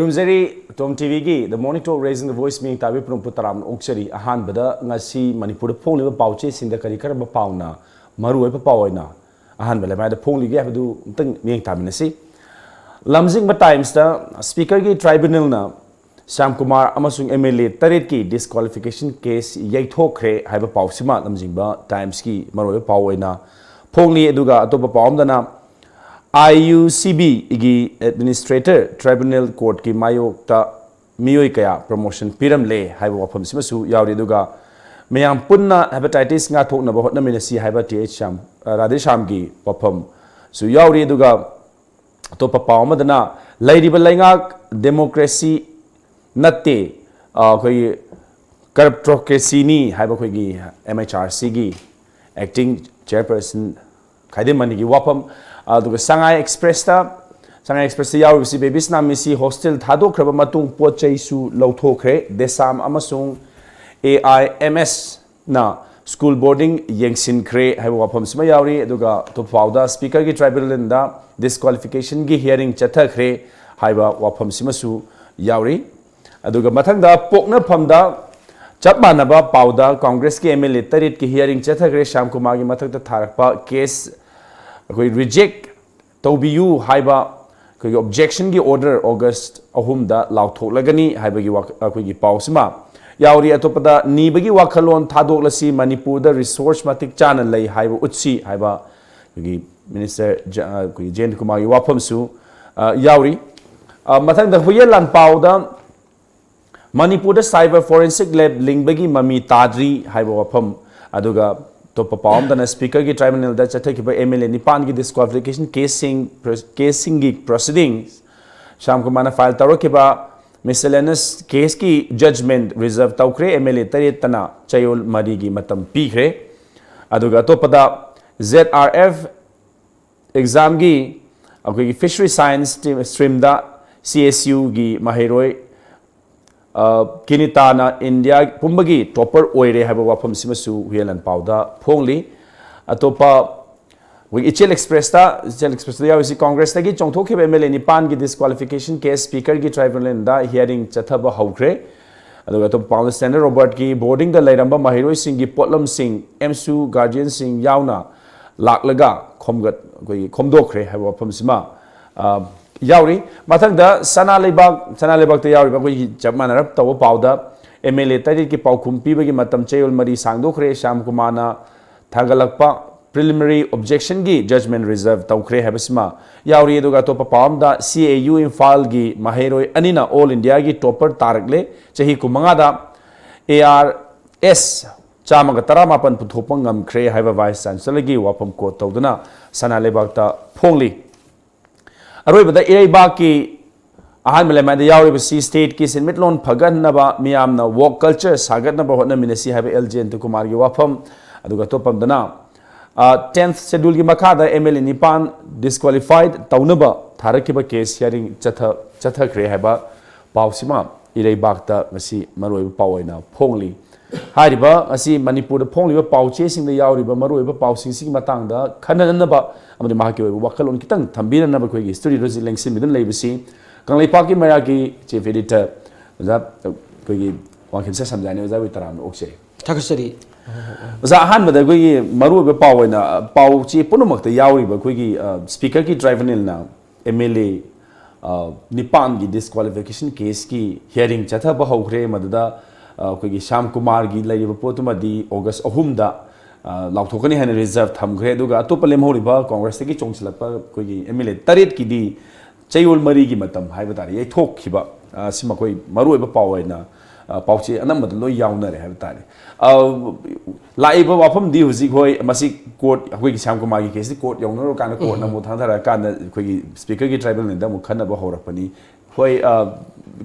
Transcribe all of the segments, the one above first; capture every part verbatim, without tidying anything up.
ꯈꯨꯔꯨꯝꯖꯔꯤ꯫ Tom ꯇꯤꯚꯤꯒꯤ The Morning Talk, Raising the Voice ꯃꯤꯌꯦꯡ ꯇꯥꯕꯤ ꯄꯨꯝꯅꯃꯛꯄꯨ ꯇꯔꯥꯝꯅ ꯑꯣꯛꯆꯔꯤ꯫ ꯑꯍꯥꯟꯕꯗ ꯉꯁꯤ ꯃꯅꯤꯄꯨꯔꯗ ꯐꯣꯡꯂꯤꯕ ꯄꯥꯎ ꯆꯦꯁꯤꯡꯗ ꯀꯔꯤ ꯀꯔꯝꯕ ꯄꯥꯎꯅ ꯃꯔꯨꯑꯣꯏꯕ ꯄꯥꯎ ꯑꯣꯏꯅ ꯑꯍꯥꯟꯕ ꯂꯩꯃꯥꯏꯗ ꯐꯣꯡꯂꯤꯒꯦ ꯍꯥꯏꯕꯗꯨ ꯑꯃꯨꯛꯇꯪ ꯃꯤꯠꯌꯦꯡ ꯇꯥꯃꯤꯟꯅꯁꯤ꯫ ꯂꯝꯖꯤꯡꯕ ꯇꯥꯏꯝꯁꯇ ꯁ꯭ꯄꯤꯀꯔꯒꯤ ꯇ꯭ꯔꯥꯏꯕꯨꯅꯦꯜꯅ ꯁ꯭ꯌꯥꯝ ꯀꯨꯃꯥꯔ ꯑꯃꯁꯨꯡ ꯑꯦꯝ ꯑꯦꯜ ꯑꯦ ꯇꯔꯦꯠꯀꯤ ꯗꯤꯁꯀ꯭ꯋꯥꯂꯤꯐꯤꯀꯦꯁꯟ ꯀꯦꯁ ꯌꯩꯊꯣꯛꯈ꯭ꯔꯦ ꯍꯥꯏꯕ ꯄꯥꯎꯁꯤꯃ ꯂꯝꯖꯤꯡꯕ ꯇꯥꯏꯝꯁꯀꯤ ꯃꯔꯨꯑꯣꯏꯕ ꯄꯥꯎ ꯑꯣꯏꯅ ꯐꯣꯡꯂꯤ꯫ ꯑꯗꯨꯒ ꯑꯇꯣꯞꯄ ꯄꯥꯎ ꯑꯃꯗꯅ ꯑꯥꯏ ꯌꯨ ꯁꯤ ꯕꯤꯒꯤ ꯑꯦꯗꯃꯤꯅꯤꯁꯇ꯭ꯔꯦꯇꯔ ꯇ꯭ꯔꯥꯏꯕꯨꯅꯦꯜ ꯀꯣꯔꯠꯀꯤ ꯃꯥꯌꯣꯛꯇ ꯃꯤꯑꯣꯏ ꯀꯌꯥ ꯄ꯭ꯔꯃꯣꯁꯟ ꯄꯤꯔꯝꯂꯦ ꯍꯥꯏꯕ ꯋꯥꯐꯝꯁꯤꯃꯁꯨ ꯌꯥꯎꯔꯤ꯫ ꯑꯗꯨꯒ ꯃꯌꯥꯝ ꯄꯨꯟꯅ ꯍꯦꯄꯥꯇꯥꯏꯇꯤꯁ ꯉꯥꯛꯊꯣꯛꯅꯕ ꯍꯣꯠꯅꯃꯤꯟꯅꯁꯤ ꯍꯥꯏꯕ ꯇꯤ ꯑꯩꯆ ꯁ꯭ꯌꯥꯝ, ꯑ, ꯔꯥꯙꯦꯁ꯭ꯌꯥꯝꯒꯤ ꯋꯥꯐꯝꯁꯨ ꯌꯥꯎꯔꯤ꯫ ꯑꯗꯨꯒ ꯑꯇꯣꯞꯄ ꯄꯥꯎ ꯑꯃꯗꯅ ꯂꯩꯔꯤꯕ ꯂꯩꯉꯥꯛ ꯗꯦꯃꯣꯀ꯭ꯔꯦꯁꯤ ꯅꯠꯇꯦ, ꯑ, ꯑꯩꯈꯣꯏꯒꯤ ꯀꯔꯞꯇꯣꯀ꯭ꯔꯦꯁꯤꯅꯤ ꯍꯥꯏꯕ ꯑꯩꯈꯣꯏꯒꯤ ꯑꯦꯝ ꯑꯩꯆ ꯑꯥꯔ ꯁꯤꯒꯤ ꯑꯦꯛꯇꯤꯡ ꯆꯤꯌꯔꯄꯔꯁꯟ ꯈꯥꯏꯗꯦꯝꯃꯅꯤꯒꯤ ꯋꯥꯐꯝ, ꯑꯗꯨꯒ ꯁꯉꯥꯏ ꯑꯦꯛꯁꯄ꯭ꯔꯦꯁꯇ, ꯁꯉꯥꯏ ꯑꯦꯛꯁꯄ꯭ꯔꯦꯁꯇ ꯌꯥꯎꯔꯤꯕꯁꯤ ꯕꯦꯕꯤꯁꯅꯥ ꯃꯤꯁꯤ ꯍꯣꯁꯇꯦꯜ ꯊꯥꯗꯣꯛꯈ꯭ꯔꯕ ꯃꯇꯨꯡ ꯄꯣꯠ ꯆꯩꯁꯨ ꯂꯧꯊꯣꯛꯈ꯭ꯔꯦ, ꯗꯦꯁꯥꯝ ꯑꯃꯁꯨꯡ ꯑꯦ ꯑꯥꯏ ꯑꯦꯝ ꯑꯦꯁꯅ ꯁ꯭ꯀꯨꯜ ꯕꯣꯔꯗꯤꯡ ꯌꯦꯡꯁꯤꯟꯈ꯭ꯔꯦ ꯍꯥꯏꯕ ꯋꯥꯐꯝꯁꯤꯃ ꯌꯥꯎꯔꯤ꯫ ꯑꯗꯨꯒ ꯑꯇꯣꯞꯄ ꯄꯥꯎꯗ ꯁ꯭ꯄꯤꯀꯔꯒꯤ ꯇ꯭ꯔꯥꯏꯕꯨꯅꯦꯜꯗ ꯗꯤꯁꯀ꯭ꯋꯥꯂꯤꯐꯤꯀꯦꯁꯟꯒꯤ ꯍꯤꯌꯥꯔꯤꯡ ꯆꯠꯊꯈ꯭ꯔꯦ ꯍꯥꯏꯕ ꯋꯥꯐꯝꯁꯤꯃꯁꯨ ꯌꯥꯎꯔꯤ꯫ ꯑꯗꯨꯒ ꯃꯊꯪꯗ ꯄꯣꯛꯅꯐꯝꯗ ꯆꯞ ꯃꯥꯟꯅꯕ ꯄꯥꯎꯗ ꯀꯣꯡꯒ꯭ꯔꯦꯁꯀꯤ ꯑꯦꯝ ꯑꯦꯜ ꯑꯦ ꯇꯔꯦꯠꯀꯤ ꯍꯤꯌꯥꯔꯤꯡ ꯆꯠꯊꯈ꯭ꯔꯦ꯫ ꯁ꯭ꯌꯥꯝ ꯀꯨꯃꯥꯔꯒꯤ ꯃꯊꯛꯇ ꯊꯥꯔꯛꯄ ꯀꯦꯁ ꯑꯩꯈꯣꯏ ꯔꯤꯖꯦꯛ ꯇꯧꯕꯤꯌꯨ ꯍꯥꯏꯕ ꯑꯩꯈꯣꯏꯒꯤ ꯑꯣꯕꯖꯦꯛꯁꯟꯒꯤ ꯑꯣꯔꯗꯔ ꯑꯣꯒꯁ ꯑꯍꯨꯝꯗ ꯂꯥꯎꯊꯣꯛꯂꯒꯅꯤ ꯍꯥꯏꯕꯒꯤ ꯋꯥ-, ꯑꯩꯈꯣꯏꯒꯤ ꯄꯥꯎꯁꯤꯃ ꯌꯥꯎꯔꯤ꯫ ꯑꯇꯣꯞꯄꯗ ꯅꯤꯕꯒꯤ ꯋꯥꯈꯜꯂꯣꯟ ꯊꯥꯗꯣꯛꯂꯁꯤ, ꯃꯅꯤꯄꯨꯔꯗ ꯔꯤꯁꯣꯔꯁ ꯃꯇꯤꯛ ꯆꯥꯅ ꯂꯩ ꯍꯥꯏꯕ ꯎꯠꯁꯤ ꯍꯥꯏꯕ ꯑꯩꯈꯣꯏꯒꯤ ꯃꯤꯅꯤꯁꯇꯔ ꯖ-, ꯑꯩꯈꯣꯏꯒꯤ ꯖꯌꯦꯟꯠ ꯀꯨꯃꯥꯔꯒꯤ ꯋꯥꯐꯝꯁꯨ, ꯑ, ꯌꯥꯎꯔꯤ꯫ ꯑ, ꯃꯊꯪꯗ ꯍꯨꯏꯌꯦꯟ ꯂꯥꯟꯄꯥꯎꯗ ꯃꯅꯤꯄꯨꯔꯗ ꯁꯥꯏꯕꯔ ꯐꯣꯔꯦꯟꯁꯤꯛ ꯂꯦꯕ ꯂꯤꯡꯕꯒꯤ ꯃꯃꯤ ꯇꯥꯗ꯭ꯔꯤ ꯍꯥꯏꯕ ꯋꯥꯐꯝ, ꯑꯗꯨꯒ ꯑꯇꯣꯞꯄ ꯄꯥꯎ ꯑꯃꯗꯅ ꯁ꯭ꯄꯤꯀꯔꯒꯤ ꯇ꯭ꯔꯥꯏꯕꯨꯅꯦꯜꯗ ꯆꯠꯊꯈꯤꯕ ꯑꯦꯝ ꯑꯦꯜ ꯑꯦ ꯅꯤꯄꯥꯟꯒꯤ ꯗꯤꯁꯀ꯭ꯋꯥꯂꯤꯐꯤꯀꯦꯁꯟ ꯀꯦꯁꯁꯤꯡ, ꯀꯦꯁꯁꯤꯡꯒꯤ ꯄ꯭ꯔꯣꯁꯤꯗꯤꯡꯁ ꯁ꯭ꯌꯥꯝ ꯀꯨꯃꯥꯔꯅ ꯐꯥꯏꯜ ꯇꯧꯔꯛꯈꯤꯕ ꯃꯤꯁꯦꯂꯦꯅꯁ ꯀꯦꯁꯀꯤ ꯖꯖꯃꯦꯟ ꯔꯤꯖꯔꯚ ꯇꯧꯈ꯭ꯔꯦ꯫ ꯑꯦꯝ ꯑꯦꯜ ꯑꯦ ꯇꯔꯦꯠꯇꯅ ꯆꯌꯣꯜ ꯃꯔꯤꯒꯤ ꯃꯇꯝ ꯄꯤꯈ꯭ꯔꯦ꯫ ꯑꯗꯨꯒ ꯑꯇꯣꯞꯄꯗ ꯖꯦꯗ ꯑꯥꯔ ꯑꯦꯐ ꯑꯦꯛꯖꯥꯝꯒꯤ ꯑꯩꯈꯣꯏꯒꯤ ꯐꯤꯁꯔꯤ ꯁꯥꯏꯟꯁ ꯁ꯭ꯇ꯭ꯔꯤꯝꯗ ꯁꯤ ꯑꯦꯁ ꯌꯨꯒꯤ ꯃꯍꯩꯔꯣꯏ, ꯑ, ꯀꯤꯅꯤꯇꯥꯅ ꯏꯟꯗꯤꯌꯥ ꯄꯨꯝꯕꯒꯤ ꯇꯣꯞꯄꯔ ꯑꯣꯏꯔꯦ ꯍꯥꯏꯕ ꯋꯥꯐꯝꯁꯤꯃꯁꯨ ꯍꯨꯏꯌꯦꯟ ꯂꯥꯟꯄꯥꯎꯗ ꯐꯣꯡꯂꯤ꯫ ꯑꯇꯣꯞꯄ ꯑꯩꯈꯣꯏꯒꯤ ꯏꯆꯦꯜ ꯑꯦꯛꯁꯄ꯭ꯔꯦꯁꯇ, ꯏꯆꯦꯜ ꯑꯦꯛꯁꯄ꯭ꯔꯦꯁꯇ ꯌꯥꯎꯔꯤꯁꯤ, ꯀꯣꯡꯒ꯭ꯔꯦꯁꯇꯒꯤ ꯆꯣꯡꯊꯣꯛꯈꯤꯕ ꯑꯦꯝ ꯑꯦꯜ ꯑꯦ ꯅꯤꯄꯥꯟꯒꯤ ꯗꯤꯁꯀ꯭ꯋꯥꯂꯤꯐꯤꯀꯦꯁꯟ ꯀꯦꯁ ꯁ꯭ꯄꯤꯀꯔꯒꯤ ꯇ꯭ꯔꯥꯏꯕꯨꯅꯦꯜꯗ ꯍꯤꯌꯥꯔꯤꯡ ꯆꯠꯊꯕ ꯍꯧꯈ꯭ꯔꯦ꯫ ꯑꯗꯨꯒ ꯑꯇꯣꯞꯄ ꯄꯥꯎꯗ, ꯁꯦꯅꯦꯇꯔ ꯔꯣꯕꯔꯠꯀꯤ ꯕꯣꯔꯗꯤꯡꯗ ꯂꯩꯔꯝꯕ ꯃꯍꯩꯔꯣꯏꯁꯤꯡꯒꯤ ꯄꯣꯠꯂꯝꯁꯤꯡ ꯑꯦꯝꯁꯨ ꯒꯥꯔꯖꯤꯌꯟꯁꯤꯡ ꯌꯥꯎꯅ ꯂꯥꯛꯂꯒ ꯈꯣꯝꯒꯠ-, ꯑꯩꯈꯣꯏꯒꯤ ꯈꯣꯝꯗꯣꯛꯈ꯭ꯔꯦ ꯍꯥꯏꯕ ꯋꯥꯐꯝꯁꯤꯃ, ꯑ, ꯌꯥꯎꯔꯤ꯫ ꯃꯊꯪꯗ ꯁꯅꯥ ꯂꯩꯕꯥꯛ, ꯁꯅꯥ ꯂꯩꯕꯥꯛꯇ ꯌꯥꯎꯔꯤꯕ ꯑꯩꯈꯣꯏꯒꯤ ꯆꯞ ꯃꯥꯟꯅꯔꯞ ꯇꯧꯕ ꯄꯥꯎꯗ, ꯑꯦꯝ ꯑꯦꯜ ꯑꯦ ꯇꯔꯦꯠꯀꯤ ꯄꯥꯎꯈꯨꯝ ꯄꯤꯕꯒꯤ ꯃꯇꯝ ꯆꯌꯣꯜ ꯃꯔꯤ ꯁꯥꯡꯗꯣꯛꯈ꯭ꯔꯦ꯫ ꯁ꯭ꯌꯥꯝ ꯀꯨꯃꯥꯔꯅ ꯊꯥꯡꯒꯠꯂꯛꯄ ꯄ꯭ꯔꯤꯂꯤꯃꯤꯅꯔꯤ ꯑꯣꯕꯖꯦꯛꯁꯟꯒꯤ ꯖꯖꯃꯦꯟ ꯔꯤꯖꯔꯚ ꯇꯧꯈ꯭ꯔꯦ ꯍꯥꯏꯕꯁꯤꯃ ꯌꯥꯎꯔꯤ꯫ ꯑꯗꯨꯒ ꯑꯇꯣꯞꯄ ꯄꯥꯎ ꯑꯃꯗ, ꯁꯤ ꯑꯦ ꯌꯨ ꯏꯝꯐꯥꯜꯒꯤ ꯃꯍꯩꯔꯣꯏ ꯑꯅꯤꯅ ꯑꯣꯜ ꯏꯟꯗꯤꯌꯥꯒꯤ ꯇꯣꯄꯔ ꯇꯥꯔꯛꯂꯦ꯫ ꯆꯍꯤ ꯀꯨꯟꯃꯉꯥꯗ ꯑꯦ ꯑꯥꯔ ꯑꯦꯁ ꯆꯥꯝꯃꯒ ꯇꯔꯥꯃꯥꯄꯟ ꯄꯨꯊꯣꯛꯄ ꯉꯝꯈ꯭ꯔꯦ ꯍꯥꯏꯕ ꯚꯥꯏꯁ ꯆꯥꯟꯁꯦꯂꯔꯒꯤ ꯋꯥꯐꯝ ꯀꯣꯠ ꯇꯧꯗꯨꯅ ꯁꯅꯥ ꯂꯩꯕꯥꯛꯇ ꯐꯣꯡꯂꯤ꯫ ꯑꯔꯣꯏꯕꯗ ꯏꯔꯩꯕꯥꯛꯀꯤ ꯑꯍꯥꯟꯕ ꯂꯦꯃꯥꯏꯗ ꯌꯥꯎꯔꯤꯕꯁꯤ, ꯁ꯭ꯇꯦꯠꯀꯤ ꯁꯦꯟꯃꯤꯠꯂꯣꯟ ꯐꯒꯠꯅꯕ ꯃꯤꯌꯥꯝꯅ ꯋꯣꯛ ꯀꯜꯆꯔ ꯁꯥꯒꯠꯅꯕ ꯍꯣꯠꯅꯃꯤꯟꯅꯁꯤ ꯍꯥꯏꯕ ꯑꯦꯜ ꯖꯌꯟꯇ ꯀꯨꯃꯥꯔꯒꯤ ꯋꯥꯐꯝ, ꯑꯗꯨꯒ ꯑꯇꯣꯞꯄ ꯑꯃꯗꯅ, ꯑ, ꯇꯦꯟꯊ ꯁꯦꯗ꯭ꯌꯨꯜꯒꯤ ꯃꯈꯥꯗ ꯑꯦꯝ ꯑꯦꯜ ꯑꯦ ꯅꯤꯄꯥꯟ ꯗꯤꯁꯀ꯭ꯋꯥꯂꯤꯐꯥꯏꯗ ꯇꯧꯅꯕ ꯊꯥꯔꯛꯈꯤꯕ ꯀꯦꯁ ꯍꯤꯌꯥꯔꯤꯡ ꯆꯠꯊ-, ꯆꯠꯊꯈ꯭ꯔꯦ ꯍꯥꯏꯕ ꯄꯥꯎꯁꯤꯃ ꯏꯔꯩꯕꯥꯛꯇ ꯉꯁꯤ ꯃꯔꯨꯑꯣꯏꯕ ꯄꯥꯎ ꯑꯣꯏꯅ ꯐꯣꯡꯂꯤ꯫ ꯍꯥꯏꯔꯤꯕ ꯑꯁꯤ ꯃꯅꯤꯄꯨꯔꯗ ꯐꯣꯡꯂꯤꯕ ꯄꯥꯎꯆꯦꯁꯤꯡꯗ ꯌꯥꯎꯔꯤꯕ ꯃꯔꯨꯑꯣꯏꯕ ꯄꯥꯎꯁꯤꯡꯁꯤꯒꯤ ꯃꯇꯥꯡꯗ ꯈꯟꯅꯅꯅꯕ ꯑꯃꯗꯤ ꯃꯍꯥꯛꯀꯤ ꯑꯣꯏꯕ ꯋꯥꯈꯜꯂꯣꯟ ꯈꯤꯇꯪ ꯊꯝꯕꯤꯅꯅꯕ ꯑꯩꯈꯣꯏꯒꯤ ꯁ꯭ꯇꯨꯗꯤꯑꯣꯗ ꯍꯧꯖꯤꯛ ꯂꯦꯡꯁꯤꯟꯕꯤꯗꯨꯅ ꯂꯩꯕꯁꯤ ꯀꯪꯂꯩꯄꯥꯛꯀꯤ ꯃꯩꯔꯥꯒꯤ ꯆꯤꯐ ꯑꯦꯗꯤꯇꯔ ꯑꯣꯖꯥ ꯑꯩꯈꯣꯏꯒꯤ ꯋꯥꯡꯈꯦꯝꯆꯥ ꯁꯝꯖꯥꯏꯅꯤ꯫ ꯑꯣꯖꯥ, ꯑꯩꯈꯣꯏ ꯇꯔꯥꯝꯅ ꯑꯣꯛꯆꯩ꯫ ꯊꯥꯒꯠꯆꯔꯤ꯫ ꯑꯣꯖꯥ, ꯑꯍꯥꯟꯕꯗ ꯑꯩꯈꯣꯏꯒꯤ ꯃꯔꯨꯑꯣꯏꯕ ꯄꯥꯎ ꯑꯣꯏꯅ, ꯑ, ꯄꯥꯎꯆꯦ ꯄꯨꯝꯅꯃꯛꯇ ꯌꯥꯎꯔꯤꯕ ꯑꯩꯈꯣꯏꯒꯤ, ꯑ, ꯁ꯭ꯄꯤꯀꯔꯒꯤ ꯇ꯭ꯔꯥꯏꯕꯨꯅꯦꯜꯅ ꯑꯦꯝ ꯑꯦꯜ ꯑꯦ, ꯑ, ꯅꯤꯄꯥꯟꯒꯤ ꯗꯤꯁꯀ꯭ꯋꯥꯂꯤꯐꯤꯀꯦꯁꯟ ꯀꯦꯁꯀꯤ ꯍꯤꯌꯥꯔꯤꯡ ꯆꯠꯊꯕ ꯍꯧꯈ꯭ꯔꯦ꯫ ꯃꯗꯨꯗ, ꯑ, ꯑꯩꯈꯣꯏꯒꯤ ꯁ꯭ꯌꯥꯝ ꯀꯨꯃꯥꯔꯒꯤ ꯂꯩꯔꯤꯕ ꯄꯣꯠꯇꯨꯃꯗꯤ ꯑꯣꯒꯁ ꯑꯍꯨꯝꯗ, ꯑ, ꯂꯥꯎꯊꯣꯛꯀꯅꯤ ꯍꯥꯏꯅ ꯔꯤꯖꯔꯚ ꯊꯝꯈ꯭ꯔꯦ꯫ ꯑꯗꯨꯒ ꯑꯇꯣꯞꯄ ꯂꯦꯝꯍꯧꯔꯤꯕ ꯀꯣꯡꯒ꯭ꯔꯦꯁꯇꯒꯤ ꯆꯣꯡꯁꯤꯜꯂꯛꯄ ꯑꯩꯈꯣꯏꯒꯤ ꯑꯦꯝ ꯑꯦꯜ ꯑꯦ ꯇꯔꯦꯠꯀꯤꯗꯤ ꯆꯌꯣꯜ ꯃꯔꯤꯒꯤ ꯃꯇꯝ ꯍꯥꯏꯕ ꯇꯥꯔꯦ, ꯌꯩꯊꯣꯛꯈꯤꯕ, ꯑ, ꯁꯤ ꯃꯈꯣꯏ ꯃꯔꯨꯑꯣꯏꯕ ꯄꯥꯎ ꯑꯣꯏꯅ, ꯑ, ꯄꯥꯎꯆꯦ ꯑꯅꯝꯕꯗ ꯂꯣꯏ ꯌꯥꯎꯅꯔꯦ ꯍꯥꯏꯕ ꯇꯥꯔꯦ꯫ ꯑ, ꯂꯥꯛꯏꯕ ꯋꯥꯐꯝꯗꯤ ꯍꯧꯖꯤꯛ, ꯍꯣꯏ, ꯃꯁꯤ ꯀꯣꯔꯠ, ꯑꯩꯈꯣꯏꯒꯤ ꯁ꯭ꯌꯥꯝ ꯀꯨꯃꯥꯔꯒꯤ ꯀꯦꯁꯇꯤ ꯀꯣꯔꯠ ꯌꯧꯅꯔꯀꯥꯟꯗ, ꯀꯣꯔꯠꯅ ꯑꯃꯨꯛ ꯊꯥꯡꯊꯔꯀꯥꯟꯗ ꯑꯩꯈꯣꯏꯒꯤ ꯁ꯭ꯄꯤꯀꯔꯒꯤ ꯇ꯭ꯔꯥꯏꯕꯨꯅꯦꯜꯗ ꯑꯃꯨꯛ ꯈꯟꯅꯕ ꯍꯧꯔꯛꯄꯅꯤ꯫ ꯍꯣꯏ, ꯑ,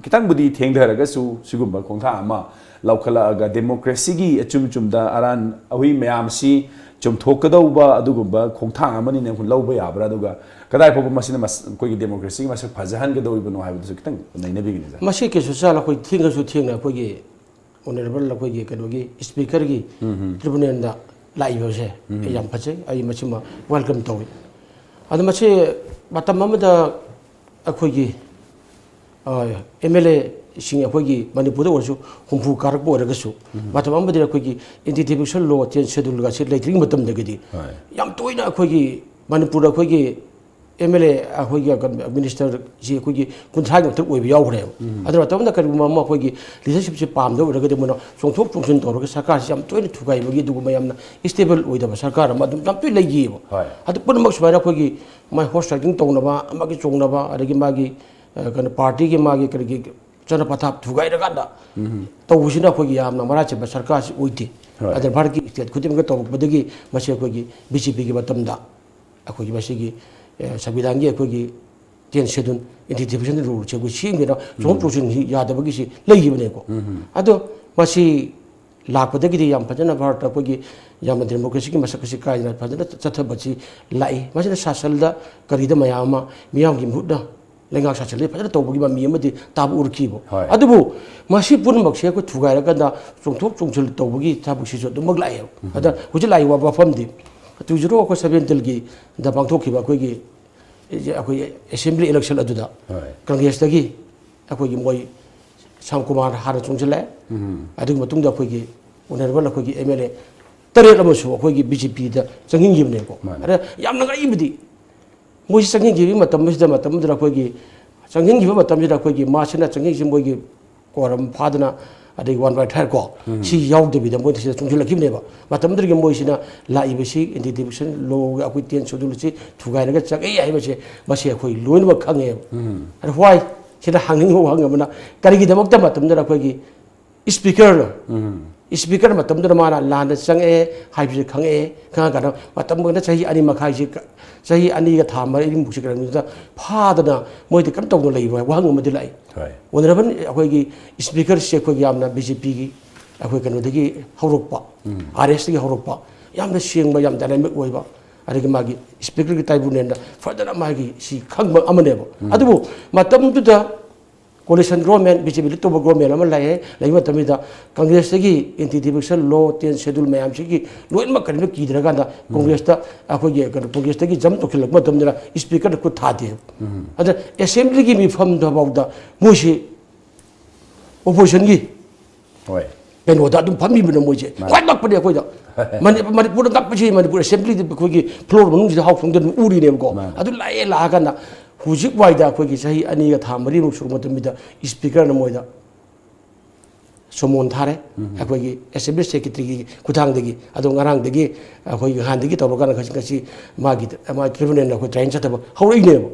ꯈꯤꯇꯪꯕꯨꯗꯤ ꯊꯦꯡꯊꯔꯒꯁꯨ ꯁꯤꯒꯨꯝꯕ ꯈꯣꯡꯊꯥꯡ ꯑꯃ ꯂꯧꯈꯠꯂꯛꯑꯒ ꯗꯦꯃꯣꯀ꯭ꯔꯦꯁꯤꯒꯤ ꯑꯆꯨꯝ ꯆꯨꯝꯗ ꯑꯔꯥꯟ ꯑꯍꯨꯏ ꯃꯌꯥꯝꯁꯤ ꯆꯨꯝꯊꯣꯛꯀꯗꯧꯕ ꯑꯗꯨꯒꯨꯝꯕ ꯈꯣꯡꯊꯥꯡ ꯑꯃꯅꯤꯅ ꯑꯩꯈꯣꯏ ꯂꯧꯕ ꯌꯥꯕ꯭ꯔꯥ? ꯑꯗꯨꯒ ꯀꯗꯥꯏ ꯐꯥꯎꯕ ꯃꯁꯤꯅ ꯃꯁ-, ꯑꯩꯈꯣꯏꯒꯤ ꯗꯦꯃꯣꯀ꯭ꯔꯦꯁꯤꯒꯤ ꯃꯁꯛ ꯐꯖꯍꯟꯒꯗꯧꯔꯤꯕꯅꯣ ꯍꯥꯏꯕꯗꯨꯁꯨ ꯈꯤꯇꯪ ꯅꯩꯅꯕꯤꯒꯅꯤ, ꯁꯥꯔ꯫ ꯃꯁꯤ ꯀꯩꯁꯨ, ꯁꯥꯔ, ꯑꯩꯈꯣꯏ ꯊꯦꯡꯉꯁꯨ ꯊꯦꯡꯅ ꯑꯩꯈꯣꯏꯒꯤ ꯑꯣꯅꯔꯦꯕꯜ ꯑꯩꯈꯣꯏꯒꯤ ꯀꯩꯅꯣꯒꯤ ꯁ꯭ꯄꯤꯀꯔꯒꯤ ꯎꯝ ꯍꯝ꯫ ꯇ꯭ꯔꯤꯕꯨꯅꯦꯜꯗ ꯂꯥꯛꯏꯕꯁꯦ ꯑꯩ ꯌꯥꯝ ꯐꯖꯩ꯫ ꯑꯩ ꯃꯁꯤꯃ welcome ꯇꯧꯏ꯫ ꯑꯗꯣ ꯃꯁꯤ ꯃꯇꯝ ꯑꯃꯗ ꯑꯩꯈꯣꯏꯒꯤ ꯑꯦꯝ ꯑꯦꯜ ꯑꯦꯁꯤꯡ ꯑꯩꯈꯣꯏꯒꯤ ꯃꯅꯤꯄꯨꯔꯗ ꯑꯣꯏꯔꯁꯨ ꯍꯨꯝꯐꯨ ꯀꯥꯔꯛꯄ ꯑꯣꯏꯔꯒꯁꯨ, ꯃꯇꯝ ꯑꯃꯗꯗꯤ ꯑꯩꯈꯣꯏꯒꯤ anti defamation law, ten schedule ꯒꯁꯤ ꯂꯩꯇ꯭ꯔꯤꯉꯩ ꯃꯇꯝꯗꯒꯤꯗꯤ ꯍꯣꯏ꯫ ꯌꯥꯝ ꯇꯣꯏꯅ ꯑꯩꯈꯣꯏꯒꯤ ꯃꯅꯤꯄꯨꯔꯗ ꯑꯩꯈꯣꯏꯒꯤ ꯑꯦꯝ ꯑꯦꯜ ꯑꯦ ꯑꯩꯈꯣꯏꯒꯤ ꯃꯤꯅꯤꯁꯇꯔꯁꯤ ꯑꯩꯈꯣꯏꯒꯤ ꯀꯨꯟꯊ꯭ꯔꯥꯒꯤ ꯃꯊꯛ ꯑꯣꯏꯕ ꯌꯥꯎꯈ꯭ꯔꯦꯕ꯫ ꯑꯗꯨ ꯃꯇꯝꯗ ꯀꯔꯤꯒꯨꯝꯕ ꯑꯃ ꯑꯩꯈꯣꯏꯒꯤ ꯂꯤꯗꯔꯁꯤꯞꯁꯦ ꯄꯥꯝꯗꯕ ꯑꯣꯏꯔꯒꯗꯤ ꯃꯣꯏꯅ ꯆꯣꯡꯊꯣꯛ ꯆꯣꯡꯁꯤꯟ ꯇꯧꯔꯒ ꯁꯔꯀꯥꯔꯁꯤ ꯌꯥꯝ ꯇꯣꯏꯅ ꯊꯨꯒꯥꯏꯕꯒꯤ ꯑꯗꯨꯒꯨꯝꯕ ꯌꯥꯝꯅ stable ꯑꯣꯏꯗꯕ ꯁꯔꯀꯥꯔ ꯑꯃ ꯑꯗꯨꯝ ꯌꯥꯝ ꯇꯣꯏꯅ ꯂꯩꯈꯤꯑꯕ꯫ ꯍꯣꯏ꯫ ꯑꯗꯨ ꯄꯨꯝꯅꯃꯛ ꯁꯨꯃꯥꯏꯅ ꯑꯩꯈꯣꯏꯒꯤ ꯃꯥꯏ horse trading ꯇꯧꯅꯕ, ꯑꯃꯒꯤ ꯆꯣꯡꯅꯕ, ꯑꯗꯒꯤ ꯃꯥꯒꯤ ꯑ, ꯀꯩꯅꯣ ꯄꯥꯔꯇꯤꯒꯤ ꯃꯥꯒꯤ ꯀꯔꯤꯒꯤ ꯆꯠꯅ ꯄꯊꯥꯞ ꯊꯨꯒꯥꯏꯔꯀꯥꯟꯗ ꯇꯧꯕꯁꯤꯅ ꯑꯩꯈꯣꯏꯒꯤ ꯌꯥꯝꯅ ꯃꯔꯥ ꯆꯦꯟꯕ ꯁꯔꯀꯥꯔꯁꯤ ꯑꯣꯏꯗꯦ꯫ ꯍꯣꯏ꯫ ꯑꯗ ꯚꯥꯔꯠꯀꯤ state ꯈꯨꯗꯤꯡꯃꯛꯇ ꯇꯧꯔꯛꯄꯗꯒꯤ ꯃꯁꯤ ꯑꯩꯈꯣꯏꯒꯤ ꯕꯤ ꯖꯦ ꯄꯤꯒꯤ ꯃꯇꯝꯗ ꯑꯩꯈꯣꯏꯒꯤ ꯃꯁꯤꯒꯤ, ꯑꯦ, ꯁꯪꯕꯤꯙꯥꯟꯒꯤ ꯑꯩꯈꯣꯏꯒꯤ ten schedule, anti defamation rule ꯁꯦ ꯑꯩꯈꯣꯏ ꯁꯦꯝꯒꯦꯅ ꯆꯣꯡꯊꯣꯛ ꯆꯣꯡꯁꯤꯟꯁꯤ ꯌꯥꯗꯕꯒꯤꯁꯤ ꯂꯩꯈꯤꯕꯅꯦꯀꯣ꯫ ꯑꯗꯣ ꯃꯁꯤ ꯂꯥꯛꯄꯗꯒꯤꯗꯤ ꯌꯥꯝ ꯐꯖꯅ ꯚꯥꯔꯠꯇ ꯑꯩꯈꯣꯏꯒꯤ ꯌꯥꯝꯅ democracy ꯒꯤ ꯃꯁꯛ ꯑꯁꯤ ꯀꯥꯏꯗꯅ ꯐꯖꯅ ꯆꯠꯊꯕꯁꯤ ꯂꯥꯛꯏ꯫ ꯃꯁꯤꯅ ꯁꯥꯁꯟꯗ ꯀꯔꯤꯗ ꯃꯌꯥꯝ ꯑꯃ ꯃꯤꯌꯥꯝꯒꯤ ꯃꯍꯨꯠꯅ ꯂꯩꯉꯥꯛ ꯁꯥꯁꯟꯗ ꯐꯖꯅ ꯇꯧꯕꯒꯤ ꯃꯃꯤ ꯑꯃꯗꯤ ꯇꯥꯕ ꯎꯔꯛꯈꯤꯕ꯫ ꯍꯣꯏ꯫ ꯑꯗꯨꯕꯨ ꯃꯁꯤ ꯄꯨꯝꯅꯃꯛꯁꯦ ꯑꯩꯈꯣꯏ ꯊꯨꯒꯥꯏꯔꯀꯥꯟꯗ ꯆꯣꯡꯊꯣꯛ ꯆꯣꯡꯁꯤꯟ ꯇꯧꯕꯒꯤ ꯊꯕꯛꯁꯤꯁꯨ ꯑꯗꯨꯃꯛ ꯂꯥꯛꯑꯦꯕ꯫ ꯑꯗ ꯍꯧꯖꯤꯛ ꯂꯥꯛꯏꯕ ꯋꯥꯐꯝꯗꯤ two zero ꯑꯩꯈꯣꯏ seventeen ꯒꯤꯗ ꯄꯥꯡꯊꯣꯛꯈꯤꯕ ꯑꯩꯈꯣꯏꯒꯤ, ꯑꯩꯈꯣꯏ assembly election ꯑꯗꯨꯗ ꯍꯣꯏ꯫ ꯀꯪꯒ꯭ꯔꯦꯁꯇꯒꯤ ꯑꯩꯈꯣꯏꯒꯤ ꯃꯣꯏ ꯁ꯭ꯌꯥꯝ ꯀꯨꯃꯥꯔ ꯍꯥꯟꯅ ꯆꯣꯡꯁꯤꯜꯂꯛꯑꯦ꯫ ꯑꯗꯨꯒꯤ ꯃꯇꯨꯡꯗ ꯑꯩꯈꯣꯏꯒꯤ honourable ꯑꯩꯈꯣꯏꯒꯤ M L A ꯇꯔꯦꯠ ꯑꯃꯁꯨ ꯑꯩꯈꯣꯏꯒꯤ B J P ꯗ ꯆꯪꯁꯤꯟꯈꯤꯕꯅꯦꯀꯣ꯫ ꯃꯥꯅꯦ꯫ ꯑꯗ ꯌꯥꯝꯅ ꯉꯛꯏꯕꯗꯤ ꯃꯣꯏꯁꯤ ꯆꯪꯁꯤꯟꯈꯤꯕꯒꯤ ꯃꯇꯝꯁꯤꯗ, ꯃꯇꯝꯗꯨꯗ ꯑꯩꯈꯣꯏꯒꯤ ꯆꯪꯁꯤꯟꯈꯤꯕ ꯃꯇꯝꯁꯤꯗ ꯑꯩꯈꯣꯏꯒꯤ ꯃꯥꯁꯤꯅ ꯆꯪꯁꯤꯟꯈꯤꯕ ꯃꯣꯏꯒꯤ quorum ꯐꯥꯗꯅ ꯑꯗꯒꯤ one by third ꯀꯣ, ꯁꯤ ꯌꯥꯎꯗꯕꯤꯗ ꯃꯣꯏꯅ ꯁꯤꯗ ꯆꯣꯡꯁꯤꯜꯂꯛꯈꯤꯕꯅꯦꯕ꯫ ꯃꯇꯝꯗꯨꯗꯒꯤ ꯃꯣꯏꯁꯤꯅ ꯂꯥꯛꯏꯕꯁꯤ anti defamation law ꯒ ꯑꯩꯈꯣꯏ ten schedule ꯁꯤ ꯊꯨꯒꯥꯏꯔꯒ ꯆꯪꯉꯛꯑꯦ ꯍꯥꯏꯕꯁꯦ ꯃꯁꯤ ꯑꯩꯈꯣꯏ ꯂꯣꯏꯅꯃꯛ ꯈꯪꯉꯦꯕ꯫ ꯑꯗ why? ꯁꯤꯗ ꯍꯪꯅꯤꯡꯕ ꯋꯥꯍꯪ ꯑꯃꯅ, ꯀꯔꯤꯒꯤꯗꯃꯛꯇ ꯃꯇꯝꯗꯨꯗ ꯑꯩꯈꯣꯏꯒꯤ speaker ꯅ, speaker ꯃꯇꯝꯗꯨꯗ ꯃꯥꯅ ꯂꯥꯟꯗ ꯆꯪꯉꯛꯑꯦ ꯍꯥꯏꯕꯁꯤ ꯈꯪꯉꯛꯑꯦ, ꯈꯪꯉꯀꯥꯟꯗ ꯃꯇꯝ ꯑꯃꯗ ꯆꯍꯤ ꯑꯅꯤ ꯃꯈꯥꯏꯁꯤ ꯀ-, ꯆꯍꯤ ꯑꯅꯤꯒ ꯊꯥ ꯃꯔꯤꯃꯨꯛꯁꯤ ꯀꯩꯅꯣꯗ ꯐꯥꯗꯅ ꯃꯣꯏꯗꯤ ꯀꯔꯤꯝ ꯇꯧꯗꯅ ꯂꯩꯕ ꯋꯥꯍꯪ ꯑꯃꯗꯤ ꯂꯥꯛꯏ꯫ ꯍꯣꯏ꯫ Honourable ꯑꯩꯈꯣꯏꯒꯤ speaker ꯁꯦ ꯑꯩꯈꯣꯏꯒꯤ ꯌꯥꯝꯅ B J P ꯒꯤ ꯑꯩꯈꯣꯏ ꯀꯩꯅꯣꯗꯒꯤ ꯍꯧꯔꯛꯄ, R S ꯇꯒꯤ ꯍꯧꯔꯛꯄ, ꯌꯥꯝꯅ ꯁꯦꯡꯕ, ꯌꯥꯝ dynamic ꯑꯣꯏꯕ, ꯑꯗꯒꯤ ꯃꯥꯒꯤ speaker ꯒꯤ tribunal ꯗ ꯐꯖꯅ ꯃꯥꯒꯤ ꯁꯤ ꯈꯪꯕ ꯑꯃꯅꯦꯕ꯫ ꯑꯗꯨꯕꯨ ꯃꯇꯝꯗꯨꯗ Coalition government, B J P lead ꯇꯧꯕ government ꯑꯃ ꯂꯩꯌꯦ꯫ ꯂꯩꯕ ꯃꯇꯝꯁꯤꯗ Congress ꯇꯒꯤ anti defamation law, ten schedule ꯃꯌꯥꯝꯁꯤꯒꯤ ꯂꯣꯏꯅꯃꯛ ꯀꯔꯤꯝꯇ ꯀꯤꯗ꯭ꯔꯀꯥꯟꯗ Congress ꯇ ꯑꯩꯈꯣꯏꯒꯤ ꯀꯩꯅꯣ, Congress ꯇꯒꯤ jump ꯇꯧꯁꯤꯜꯂꯛꯄ ꯃꯇꯝꯗ Speaker ꯅ ꯈꯨꯠ ꯊꯥꯗꯦ꯫ ꯑꯗ Assembly ꯒꯤ ꯃꯤꯐꯝꯗ ꯐꯥꯎꯗ ꯃꯣꯏꯁꯤ opposition ꯒꯤ ꯍꯣꯏ꯫ ꯀꯩꯅꯣꯗ ꯑꯗꯨꯝ ꯐꯝꯃꯤꯕꯅ ꯃꯣꯏꯁꯦ꯫ ꯈ꯭ꯋꯥꯏ ꯉꯛꯄꯅꯦ ꯑꯩꯈꯣꯏꯗ꯫ ꯃꯅꯤ-, ꯃꯅꯤꯄꯨꯔꯗ ꯉꯛꯄꯁꯤ ꯃꯅꯤꯄꯨꯔ Assembly ꯗ ꯑꯩꯈꯣꯏꯒꯤ floor ꯃꯅꯨꯡꯁꯤꯗ, house ꯃꯅꯨꯡꯗ ꯑꯗꯨꯝ ꯎꯔꯤꯅꯦꯕꯀꯣ꯫ ꯃꯥꯅꯤ꯫ ꯑꯗꯨ ꯂꯥꯛꯑꯦ, ꯂꯥꯛꯑꯀꯥꯟꯗ ꯍꯧꯖꯤꯛ ꯋꯥꯏꯗ ꯑꯩꯈꯣꯏꯒꯤ ꯆꯍꯤ ꯑꯅꯤꯒ ꯊꯥ ꯃꯔꯤꯃꯨꯛ ꯁꯨꯔꯛꯄ ꯃꯇꯝꯗ Speaker ꯅ ꯃꯣꯏꯗ summon ꯊꯥꯔꯦ꯫ ꯑꯩꯈꯣꯏꯒꯤ Assembly Secretary ꯒꯤ ꯈꯨꯠꯊꯥꯡꯗꯒꯤ꯫ ꯑꯗꯣ ꯉꯔꯥꯡꯗꯒꯤ, ꯑꯩꯈꯣꯏꯒꯤ ꯅꯍꯥꯟꯗꯒꯤ ꯇꯧꯔꯀꯥꯟꯗ ꯉꯁꯤ, ꯉꯁꯤ ꯃꯥꯒꯤ, ꯃꯥꯒꯤ tribunal ꯅ ꯑꯩꯈꯣꯏ trial ꯆꯠꯊꯕ ꯍꯧꯔꯛꯏꯅꯦꯕ꯫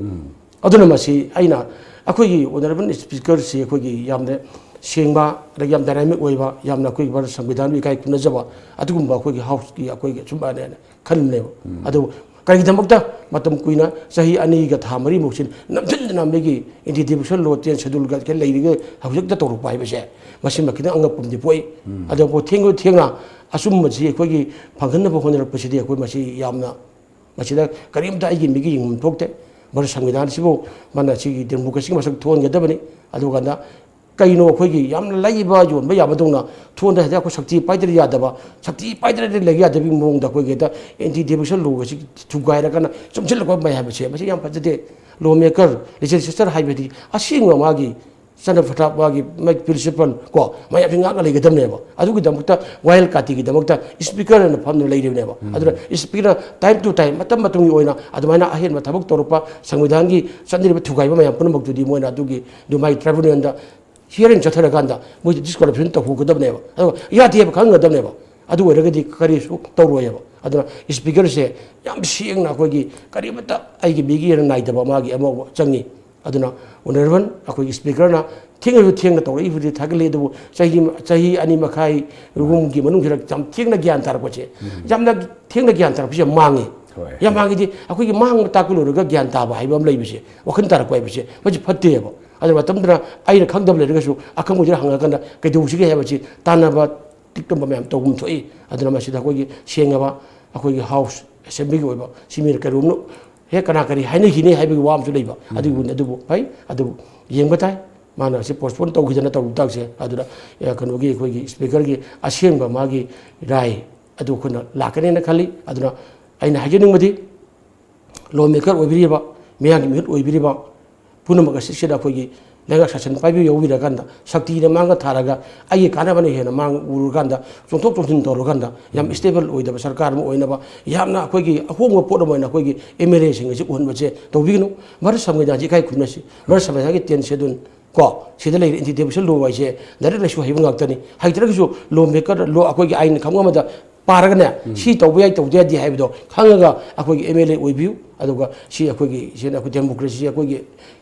ꯑꯗꯨꯅ ꯃꯁꯤ ꯑꯩꯅ, ꯑꯩꯈꯣꯏꯒꯤ Honourable Speaker ꯁꯤ ꯑꯩꯈꯣꯏꯒꯤ ꯌꯥꯝꯅ ꯁꯦꯡꯕ, ꯑꯗꯒꯤ ꯌꯥꯝ dynamic ꯑꯣꯏꯕ, ꯌꯥꯝꯅ ꯑꯩꯈꯣꯏꯒꯤ ꯚꯥꯔꯠ ꯁꯪꯕꯤꯙꯥꯟꯕꯨ ꯏꯀꯥꯏ ꯈꯨꯝꯅꯖꯕ ꯑꯗꯨꯒꯨꯝꯕ ꯑꯩꯈꯣꯏꯒꯤ house ꯀꯤ ꯑꯩꯈꯣꯏꯒꯤ ꯑꯆꯨꯝꯕꯅꯦꯅ ꯈꯟꯕꯅꯦꯕ꯫ ꯑꯗꯨꯕꯨ ꯀꯔꯤꯒꯤꯗꯃꯛꯇ ꯃꯇꯝ ꯀꯨꯏꯅ ꯆꯍꯤ ꯑꯅꯤꯒ ꯊꯥ ꯃꯔꯤꯃꯨꯛꯁꯤ ꯅꯝꯁꯤꯟꯗꯅ ꯃꯤꯒꯤ anti defamation law, ten schedule ꯒ ꯂꯩꯔꯤꯒ ꯍꯧꯖꯤꯛꯇ ꯇꯧꯔꯛꯄ ꯍꯥꯏꯕꯁꯦ, ꯃꯁꯤꯃ ꯈꯤꯇꯪ ꯑꯉꯛꯄ ꯑꯃꯗꯤ ꯄꯣꯛꯏ꯫ ꯑꯗꯨꯕꯨ ꯊꯦꯡꯂ ꯊꯦꯡꯅ ꯑꯆꯨꯝꯕꯁꯤ ꯑꯩꯈꯣꯏꯒꯤ ꯐꯪꯍꯟꯅꯕ ꯍꯣꯠꯅꯔꯛꯄꯁꯤꯗꯤ ꯑꯩꯈꯣꯏ ꯃꯁꯤ ꯌꯥꯝꯅ, ꯃꯁꯤꯗ ꯀꯔꯤꯝꯇ ꯑꯩꯒꯤ ꯃꯤꯒꯤ ꯌꯦꯡꯐꯝ ꯊꯣꯛꯇꯦ꯫ ꯃꯔꯝ ꯁꯪꯕꯤꯙꯥꯟꯁꯤꯕꯨ ꯃꯥꯅ ꯁꯤꯒꯤ democracy ꯒꯤ ꯃꯁꯛ ꯊꯣꯛꯍꯟꯒꯗꯕꯅꯤ꯫ ꯑꯗꯨꯀꯥꯟꯗ ꯀꯩꯅꯣ ꯑꯩꯈꯣꯏꯒꯤ ꯌꯥꯝꯅ ꯂꯩꯕ ꯌꯣꯟꯕ ꯌꯥꯕꯗꯧꯅ ꯊꯣꯛꯍꯟꯗ ꯍꯥꯏꯗꯤ ꯑꯩꯈꯣꯏ ꯁꯛꯇꯤ ꯄꯥꯏꯗ꯭ꯔꯗꯤ ꯌꯥꯗꯕ, ꯁꯛꯇꯤ ꯄꯥꯏꯗ꯭ꯔꯗꯤ ꯂꯩ ꯌꯥꯗꯕꯒꯤ ꯃꯑꯣꯡꯗ ꯑꯩꯈꯣꯏꯒꯤ ꯍꯦꯛꯇ anti defamation law ꯒꯁꯤ ꯊꯨꯒꯥꯏꯔꯒꯅ ꯆꯨꯝꯁꯤꯜꯂꯛꯄ ꯃꯌꯥꯝ ꯑꯁꯦ ꯃꯁꯤ ꯌꯥꯝ ꯐꯖꯗꯦ꯫ Lawmaker, legislator ꯍꯥꯏꯕꯗꯤ ꯑꯁꯦꯡꯕ ꯃꯥꯒꯤ ꯆꯠꯅ ꯄꯊꯥꯞ, ꯃꯥꯒꯤ, ꯃꯥꯒꯤ principle ꯀꯣ, ꯃꯌꯥꯝꯁꯤ ꯉꯥꯛꯅ ꯂꯩꯒꯗꯕꯅꯦꯕ꯫ ꯑꯗꯨꯒꯤꯗꯃꯛꯇ ꯋꯥꯌꯦꯜ ꯀꯥꯇꯤꯒꯤꯗꯃꯛꯇ Speaker ꯍꯥꯏꯅ ꯐꯝꯗꯨꯅ ꯂꯩꯔꯤꯕꯅꯦꯕ꯫ ꯑꯗꯨꯅ Speaker ꯅ time to time, ꯃꯇꯝ ꯃꯇꯝꯒꯤ ꯑꯣꯏꯅ ꯑꯗꯨꯃꯥꯏꯅ ꯑꯍꯦꯟꯕ ꯊꯕꯛ ꯇꯧꯔꯛꯄ, ꯁꯪꯕꯤꯙꯥꯟꯒꯤ ꯆꯠꯅꯔꯤꯕ ꯊꯨꯒꯥꯏꯕ ꯃꯌꯥꯝ ꯄꯨꯝꯅꯃꯛꯇꯨꯗꯤ ꯃꯣꯏꯅ ꯑꯗꯨꯒꯤ, ꯑꯗꯨ ꯃꯥꯒꯤ tribunal ꯗ hearing ꯆꯠꯊꯔꯀꯥꯟꯗ ꯃꯣꯏꯗꯤ disqualification ꯇꯧꯍꯧꯒꯗꯕꯅꯦꯕ꯫ ꯑꯗꯨꯒ ꯌꯥꯗꯦ ꯍꯥꯏꯕ ꯈꯪꯒꯗꯕꯅꯦꯕ꯫ ꯑꯗꯨ ꯑꯣꯏꯔꯒꯗꯤ ꯀꯔꯤꯁꯨ ꯇꯧꯔꯣꯏꯑꯕ꯫ ꯑꯗꯨꯅ Speaker ꯁꯦ ꯌꯥꯝ ꯁꯦꯡꯅ ꯑꯩꯈꯣꯏꯒꯤ ꯀꯔꯤꯃꯠꯇ ꯑꯩꯒꯤ ꯃꯤꯒꯤ ꯍꯦꯟꯅ ꯅꯥꯏꯗꯕ ꯃꯥꯒꯤ ꯑꯃ ꯆꯪꯉꯤ꯫ ꯑꯗꯨꯅ Honourable ꯑꯩꯈꯣꯏꯒꯤ Speaker ꯅ ꯊꯦꯡꯅꯁꯨ ꯊꯦꯡꯅ ꯇꯧꯔꯛꯏꯕꯨꯗꯤ ꯊꯥꯒꯠꯂꯤ, ꯑꯗꯨꯕꯨ ꯆꯍꯤ, ꯆꯍꯤ ꯑꯅꯤ ꯃꯈꯥꯏ ꯑꯍꯨꯝꯒꯤ ꯃꯅꯨꯡꯁꯤꯗ ꯌꯥꯝ ꯊꯦꯡꯅ ꯒ꯭ꯌꯥꯟ ꯇꯥꯔꯛꯄꯁꯦ, ꯌꯥꯝꯅ ꯊꯦꯡꯅ ꯒ꯭ꯌꯥꯟ ꯇꯥꯔꯛꯄꯁꯦ ꯌꯥꯝ ꯃꯥꯡꯉꯤ꯫ ꯍꯣꯏ꯫ ꯌꯥꯝ ꯃꯥꯡꯉꯤꯗꯤ ꯑꯩꯈꯣꯏꯒꯤ ꯃꯥꯡꯕ ꯇꯥꯛꯄ ꯂꯣꯏꯔꯒ ꯒ꯭ꯌꯥꯟ ꯇꯥꯕ ꯍꯥꯏꯕ ꯑꯃ ꯂꯩꯕꯁꯦ, ꯋꯥꯈꯜ ꯇꯥꯔꯛꯄ ꯍꯥꯏꯕꯁꯦ, ꯃꯁꯤ ꯐꯠꯇꯦꯕ꯫ ꯑꯗꯨꯅ ꯃꯇꯝꯗꯨꯗ ꯑꯩꯅ ꯈꯪꯗꯕ ꯂꯩꯔꯒꯁꯨ ꯑꯈꯪꯕꯁꯤꯗ ꯍꯪꯉꯀꯥꯟꯗ ꯀꯩꯗꯧꯁꯤꯒꯦ ꯍꯥꯏꯕꯁꯤ ꯇꯥꯟꯅꯕ, ꯇꯤꯛꯇꯝꯕ ꯃꯌꯥꯝ ꯇꯧꯐꯝ ꯊꯣꯛꯏ꯫ ꯑꯗꯨꯅ ꯃꯁꯤꯗ ꯑꯩꯈꯣꯏꯒꯤ ꯁꯦꯡꯉꯕ, ꯑꯩꯈꯣꯏꯒꯤ House Assembly ꯒꯤ ꯑꯣꯏꯕ ꯁꯤ ꯃꯤꯅ ꯀꯔꯤꯒꯨꯝꯕ ꯍꯦꯛ ꯀꯅꯥ ꯀꯔꯤ ꯍꯥꯏꯅꯈꯤꯅꯤ ꯍꯥꯏꯕꯒꯤ ꯋꯥ ꯑꯃꯁꯨ ꯂꯩꯕ꯫ ꯑꯗꯨꯒꯤ, ꯑꯗꯨꯕꯨ ꯐꯩ, ꯑꯗꯨꯕꯨ ꯌꯦꯡꯕ ꯇꯥꯏ꯫ ꯃꯥꯅ ꯑꯁꯤ postpone ꯇꯧꯈꯤꯗꯅ ꯇꯧꯔꯨ ꯇꯥꯛꯁꯦ꯫ ꯑꯗꯨꯅ ꯑꯦ, ꯀꯩꯅꯣꯒꯤ ꯑꯩꯈꯣꯏꯒꯤ speakerꯒꯤ ꯑꯁꯦꯡꯕ ꯃꯥꯒꯤ ꯔꯥꯏ ꯑꯗꯨ ꯑꯩꯈꯣꯏꯅ ꯂꯥꯛꯀꯅꯦꯅ ꯈꯜꯂꯤ꯫ ꯑꯗꯨꯅ ꯑꯩꯅ ꯍꯥꯏꯖꯅꯤꯡꯕꯗꯤ, lawmaker ꯑꯣꯏꯕꯤꯔꯤꯕ, ꯃꯤꯌꯥꯝꯒꯤ ꯃꯤꯍꯨꯠ ꯑꯣꯏꯕꯤꯔꯤꯕ ꯄꯨꯝꯅꯃꯛ ꯑꯁꯤꯁꯤꯗ ꯑꯩꯈꯣꯏꯒꯤ ꯂꯩꯉꯥꯛ ꯁꯥꯁꯟ ꯄꯥꯏꯕꯤꯕ ꯌꯥꯎꯕꯤꯔꯀꯥꯟꯗ, ꯁꯛꯇꯤꯅ ꯃꯥꯡꯒ ꯊꯥꯔꯒ ꯑꯩꯒꯤ ꯀꯥꯟꯅꯕꯅ ꯍꯦꯟꯅ ꯃꯥꯡ ꯎꯔꯀꯥꯟꯗ, ꯆꯣꯡꯊꯣꯛ ꯆꯣꯡꯁꯤꯟ ꯇꯧꯔꯀꯥꯟꯗ ꯌꯥꯝ stable ꯑꯣꯏꯗꯕ ꯁꯔꯀꯥꯔ ꯑꯃ ꯑꯣꯏꯅꯕ, ꯌꯥꯝꯅ ꯑꯩꯈꯣꯏꯒꯤ ꯑꯍꯣꯡꯕ ꯄꯣꯠ ꯑꯃ ꯑꯣꯏꯅ ꯑꯩꯈꯣꯏꯒꯤ MLAꯁꯤꯡ ꯑꯁꯤ ꯎꯍꯟꯕꯁꯦ ꯇꯧꯕꯤꯒꯅꯨ꯫ ꯚꯥꯔꯠ ꯁꯪꯕꯤꯙꯥꯟꯁꯤ ꯏꯀꯥꯏ ꯈꯨꯝꯅꯁꯤ꯫ ꯚꯥꯔꯠ ꯁꯪꯕꯤꯙꯥꯟꯒꯤ ten schedule ꯀꯣ, ꯁꯤꯗ ꯂꯩꯔꯤ anti defamation law ꯍꯥꯏꯁꯦ ꯂꯥꯏꯔꯤꯛ ꯂꯥꯏꯁꯨ ꯍꯩꯕ ꯉꯥꯛꯇꯅꯤ꯫ ꯍꯩꯇ꯭ꯔꯒꯁꯨ lawmaker, law ꯑꯩꯈꯣꯏꯒꯤ ꯑꯥꯏꯟ ꯈꯪꯕ ꯑꯃꯗ ꯄꯥꯔꯒꯅꯦ, ꯁꯤ ꯇꯧꯕ ꯌꯥꯏ, ꯇꯧꯗ ꯌꯥꯗꯦ ꯍꯥꯏꯕꯗꯣ ꯈꯪꯉꯒ ꯑꯩꯈꯣꯏꯒꯤ MLA ꯑꯣꯏꯕꯤꯌꯨ꯫ ꯑꯗꯨꯒ ꯁꯤ ꯑꯩꯈꯣꯏꯒꯤ, ꯁꯤꯅ ꯑꯩꯈꯣꯏ democracyꯁꯦ ꯑꯩꯈꯣꯏꯒꯤ